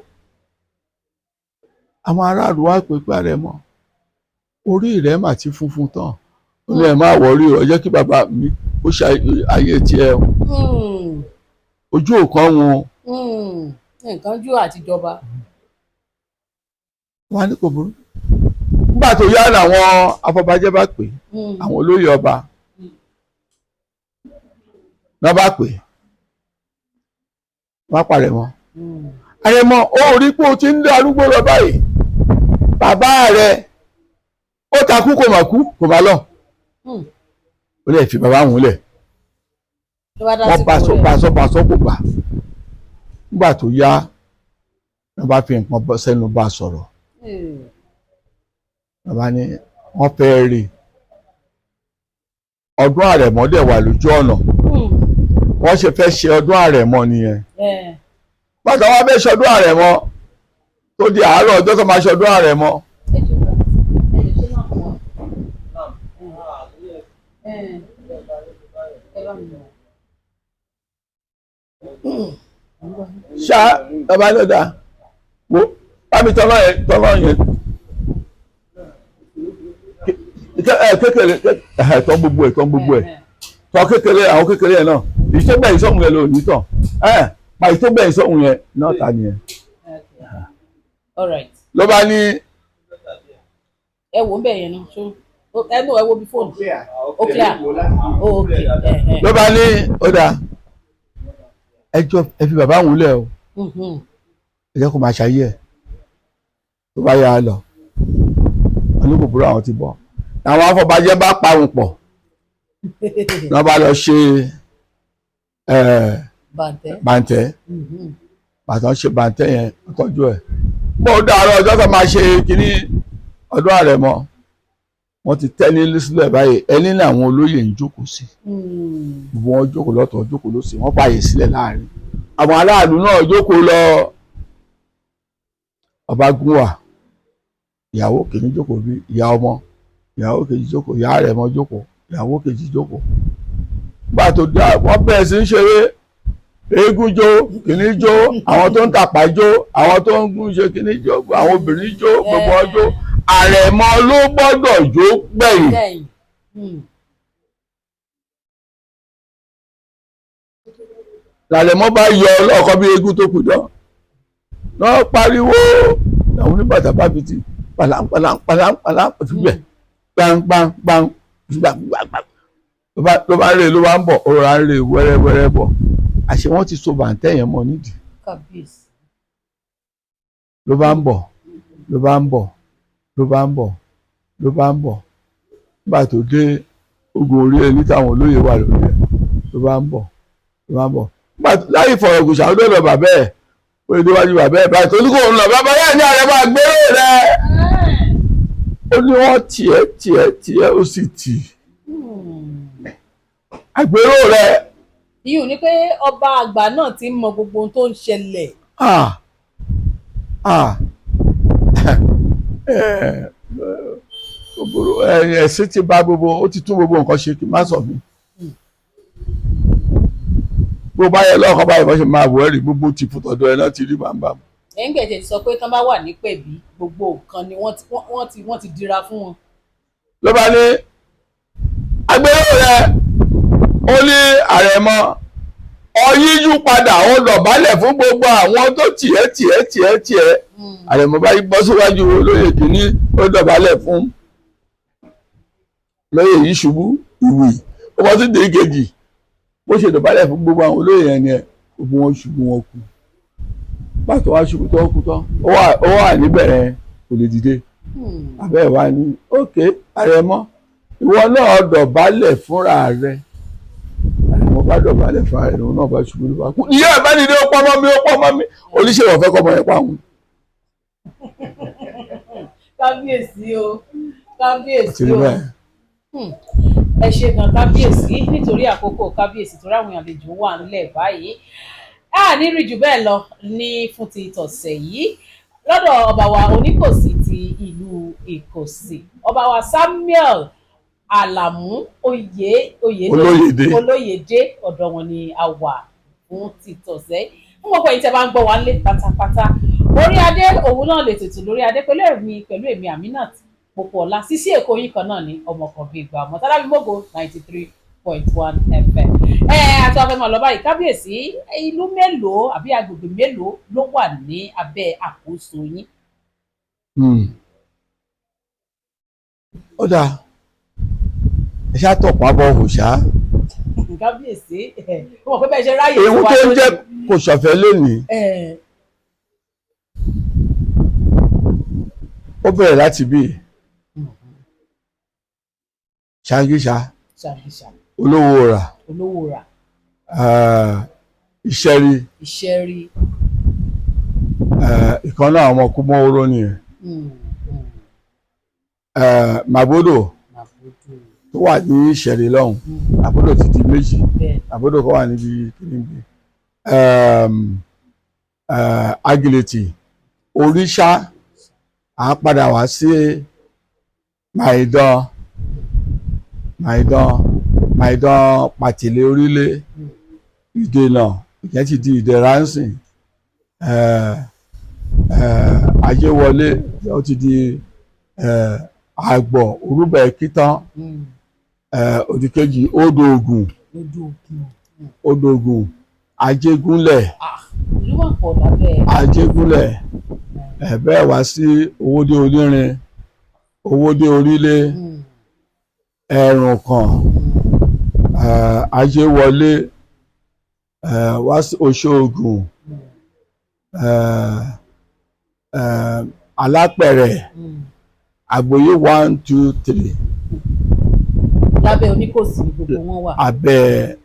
Àwọn aráàlú wá pè pé, àrẹ̀mọ, orí rẹ̀ mà ti funfun tán. Ó ní ẹ má wọrí o, jẹ́ kí bàbá mi ó ṣe ayé tiẹ̀ o, ojú òkan wọn. Nǹkan jù àtijọba. Wọn á ní kò burú. Nígbà tó yá làwọn afọbajẹ bá pè, àwọn olóyè ọba náà bá pè, wọ́n parẹ́ mọ́. Àrẹ̀mọ, ó rí pé o ti ń dé arúgbó lọ báyìí, bàbá rẹ̀ ó takú kò mà kú kò má lọ. Ó lè fi bàbá òun lẹ̀. Wọ́n bá sọ bá sọ bá sọ kò gbà. Nígbà tó yá, wọ́n bá fi nǹkan sẹ́nu bá sọ̀rọ̀. Bàbá ní wọ́n fẹ́ rí ọdún Àrẹ̀mọ dẹ̀ wà lójú ọ̀nà. Wọ́n ṣe fẹ́ ṣe ọdún Àrẹ̀mọ nìyẹn. Bàtà wọn fẹ́ ṣọdún Àrẹ̀mọ tó di àárọ̀ ọjọ́ tó máa ṣọdún Àrẹ̀mọ. Ṣá bàbá ló dáa wo bámi tọ́lọ́ yẹn tọ́lọ́ yẹn kékeré tọ́ gbogbo ẹ̀ tọ́ gbogbo ẹ̀ tọ́ kékeré àwọn kékeré yẹn náà ìṣó gbẹ̀yìn sọ́hun yẹn ló ní tàn pa ìṣó gbẹ̀yìn sọ́hun yẹn náà ta nìyẹn. Ló bá ní. Ẹ wò ń bẹ̀ yẹn náà ṣó ẹnu ẹ wo bí fóònù ó clear ó ok. Ló bá ní ó dáa ẹjọ́ ẹ fi bàbá òun lẹ̀ o, ẹ jẹ́ kó máa ṣayé ẹ̀. Tó bá yà á lọ olùkòkòrò àwọn ti bọ̀, àwọn afọbajẹ bá parun pọ̀ náà bá lọ ṣe bàǹtẹ́. Bàtàn ṣe bàǹtẹ́ yẹn tọ́jú ẹ̀ bó dàárọ̀ ọjọ́ tó máa ṣe kínní ọdún Àrẹ̀mọ, wọ́n ti tẹ́ ní sílẹ̀ báyìí. Ẹni ní àwọn olóyè ń jókòó sí, gbogbo wọn jókòó lọ́tọ̀ jókòó lósì, wọ́n fààyè sílẹ̀ láàrin àwọn aráàlú náà jókòó lọ. Ọba gúnwà, ìyàwó kìíní jókòó bí ìyá ọmọ, ìyàwó kejì jókòó, ìyá Àrẹ̀mọ jókòó, ìyàwó kejì jókòó. Gbà tó dá wọ́n bẹ̀rẹ̀ sí ń ṣeré, eégún jó, kìíní jó, àwọn tó ń tàpá jó, àwọn tó ń gún ṣe kìíní jó, àwọn obìnrin jó, gbogbo wọn jó. Àrẹ̀mọ ló gbọ́dọ̀ jó gbẹ̀yìn. Làrẹ̀mọ bá yọ ọlọ́ọ̀kọ́ bí eégún tó kù dán náà pariwo, àwọn oníbàtà bá fi ti pàlàpàlàpàlàpàlà síbẹ̀ gbangbangbang gbàgbàgbà ló bá ń rè, ló bá ń bọ̀, ó rọra ń rè wẹ́rẹ́wẹ́rẹ́ bọ̀. Àṣé wọ́n ti so bàǹtẹ́ yẹn mọ́ nídìí. Ló bá ń bọ̀, ló bá ń bọ̀, ló bá ń bọ̀, ló bá ń bọ̀. Nígbà tó dé ogun orí ẹni táwọn olóyè wà lórí ẹ̀, ló bá ń bọ̀, ló bá ń bọ̀. Láì fọ̀rọ̀gùn ṣàdọ̀dọ̀ bàbá ẹ̀, ó lè déwájú bàbá ẹ̀ báyìí tó ní kò ń lọ, bàbá yẹn ní Àrẹ̀mọ àgbérò rẹ̀. Ó ní wọ́n tiẹ̀ tiẹ̀ tiẹ̀ ó sì tì àgbérò rẹ̀. Ìyún ni pé ọba àgbà náà ti ń mọ gbogbo ohun tó ń ṣẹlẹ̀. Ẹ̀sìn ti bà gbogbo, ó ti tún gbogbo nǹkan ṣe kí n má sọ mi. Bó bá yẹ lọ́kọ́ báyìí bó ṣe máa wọ̀ ẹ́ rí gbogbo ti fún tọ̀dọ̀ ẹ náà ti rí bàbá. Ẹ̀ńgbẹ̀jẹ̀ ti sọ pé tán bá wà ní pẹ̀bí gbogbo nǹkan ni wọ́n ti dira fún wọn. Ló bá ní agbéró rẹ̀, ó ní Àrẹ̀mọ ọyíjú padà, ó dọ̀bálẹ̀ fún gbogbo àwọn tó tiẹ̀ tiẹ̀ tiẹ̀ tiẹ̀. Àrẹ̀mọ bá bọ́ síwájú olóyè kìíní, ó dọ̀bálẹ̀ fún lóyè yìí ṣubú ìwì, ó bọ́ sí dèé kejì, bó ṣe dọ̀bálẹ̀ fún gbogbo àwọn olóyè yẹn ni ẹ gbogbo wọn ṣubú wọn kú. Pàtó wá ṣubú tó kú tán, ó wà níbẹ̀rẹ̀ kò lè dìde. Abẹ́ ẹ̀ wá ní ókè Àrẹ̀mọ ìwọ náà dọ̀bálẹ̀ fúnra rẹ̀. Àrẹ̀mọ bá dọ̀bálẹ̀ fúnra rẹ̀, òun náà bá ṣubú ló bá kú. Ìyá ẹ̀ bá dìde, ó pọ́ mọ́ mi, ó pọ́ mọ́ mi, oníṣègùn ọ̀fẹ́ kọ́ ọmọ yẹn pa òun. Kábíyèsí o, kábíyèsí o, ẹ ṣe gan kábíyèsí. Nítorí àkókò kábíyèsí, torí àwọn àlejò wà nílẹ̀ báyìí, a ní rí jù bẹ́ẹ̀ lọ ní fún ti tọ̀sẹ̀ yìí lọ́dọ̀ ọba wa Oníkòsí ti ìlú Ìkòsì, ọba wa Samuel Alamu Olóyèdé, ọ̀dọ̀ wọn ni a wà fún ti tọ̀sẹ̀. Fún gbogbo ẹ̀yin tẹ́ bá ń gbọ́ wa nílé pátápátá, orí adé òun náà lè tètè lórí adé pẹ̀lú èmi, pẹ̀lú èmi Aminat Popoola, Sisi Èkó yín kan náà ní ọmọ kan bíi ìgbà ọmọ Tálábí Mògo 93.1 FM. Ẹ àti wàá fẹ́ máa lọ báyìí kábíyèsí, ìlú mélòó àbí agbègbè mélòó ló wà ní abẹ́ àkóso yín? Ó dáa, ẹ ṣá tọ̀pá bọ̀ hùṣá. Kábíyèsí, ó mọ̀ pé bẹ́ẹ̀ ṣe ráyè Ewu tiwa tó ń jẹ́ lónìí. Kòsọ̀fẹ́ lónìí, ó bẹ̀rẹ̀ láti bí Ṣàngíṣà, Ṣàngíṣà, Olówó Rà, Olówó Rà, Ìṣẹ́rí, Ìṣẹ́rí, ìkan náà àwọn Kúmọ́wóró nìyẹn, Màbódò Màbódò, tó wà ní Ìṣẹ̀rí lọ́hùn. Màbódò ti di méjì. Màbódò kan wà níbi kìnìún, Agileti, Oríṣà, à ń padà wá sí Maidan, Maidan, Maidan, Pàtìlẹ̀ Orílẹ̀, Ìdènà, ìyẹn ti di Ìdẹ̀ra ńsìn, Ajéwọlé, ó ti di Àgbọ̀, Orúbẹ̀ Kítán, Òdìkejì, Odò Ògùn, Lójú òkun. Odò Ògùn, Ajégúnlẹ̀, Ah, ìlú wà pọ̀ lábẹ́. Ajégúnlẹ̀, ẹ̀ bẹ́ẹ̀ wá sí Owódé Onírin, Owódé Orílẹ̀, Ẹ̀rùnkàn, Ajéwọlé, wá sí Òṣoògùn, Alápẹ̀rẹ̀, Àgbòyé one, two, three. Lábẹ́ Oníkòsí ni gbogbo wọn wà. Abẹ́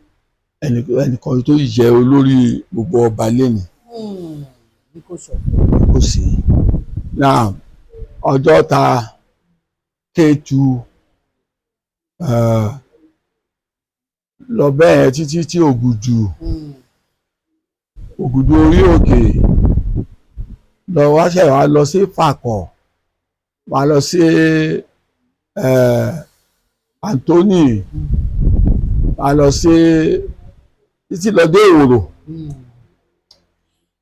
ẹnìkan tó jẹ́ olórí gbogbo ọba lẹ́nu. Oníkòsọ̀fẹ́. Kò sí náà Ọjọ́ta, Kétu, lọ bẹ́ẹ̀ títí tí Ògùdù, Ògùdù orí òkè lọ, wá ṣẹ̀ wá lọ sí Fàkọ̀, wá lọ sí Anthony, wá lọ sí títí lọ dé Ìwòrò.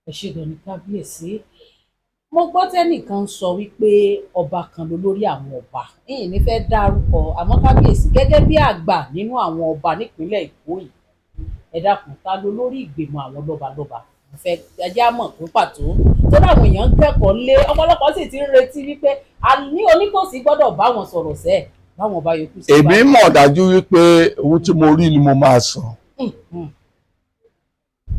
Ẹ ṣé gan ni, kábíyèsí. Mo gbọ́ tẹ́nìkan sọ wípé ọba kan ló lórí àwọn ọba ẹ̀yìn ní fẹ́ dárúkọ, àmọ́ kábíyèsí, gẹ́gẹ́ bí àgbà nínú àwọn ọba nípínlẹ̀ Èkó yìí, ẹ dákun, ta ló lórí ìgbìmọ̀ àwọn lọ́balọ́ba? Mo fẹ́ ajá mọ̀ pé pàtó tó dáwọn èèyàn ń kẹ́kọ̀ọ́ lé, ọ̀pọ̀lọpọ̀ sì ti ń retí wípé a ní Oníkòsí gbọ́dọ̀ bá wọn sọ̀rọ̀ sẹ́ẹ̀ báwọn ọba yòókù sí. Èmi mọ̀ dájú wípé ohun tí mo rí ni mo máa sọ.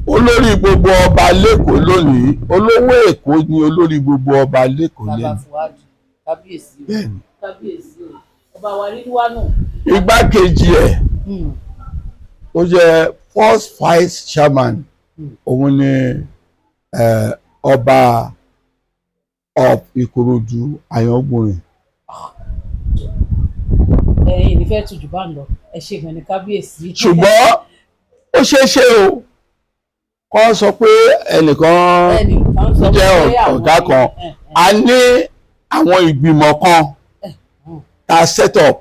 Olórí gbogbo ọba l'Ékòó lónìí, Olówó Èkó ni olórí gbogbo ọba l'Ékòó Bàbá lónìí. Fuad, kábíyèsí o. Bẹ́ẹ̀ni. Kábíyèsí o, ọba wa Rílíwánù. Igbákejì ẹ̀ tó jẹ́ first vice chairman, òun ni ọba of Ìkòròdú, Àyàngbòrìn. Ẹ̀yin ní fẹ́ tùjù bá ń lọ. Ẹ ṣe gan ni, kábíyèsí. Ṣùgbọ́n ó ṣeé ṣe o kọ́ sọ pé ẹnìkan ẹnìkan sọ jẹ́ pé àwọn ọ̀gá kan. A ní àwọn ìgbìmọ̀ kan tá a set up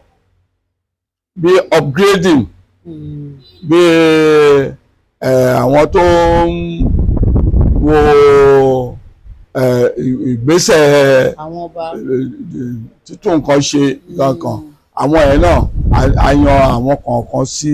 bí upgrading, bí àwọn tó ń wo ìgbésẹ̀ àwọn ọba, títún nǹkan ṣe kankan, àwọn ẹ̀ náà a yan àwọn kọ̀ọ̀kan sí.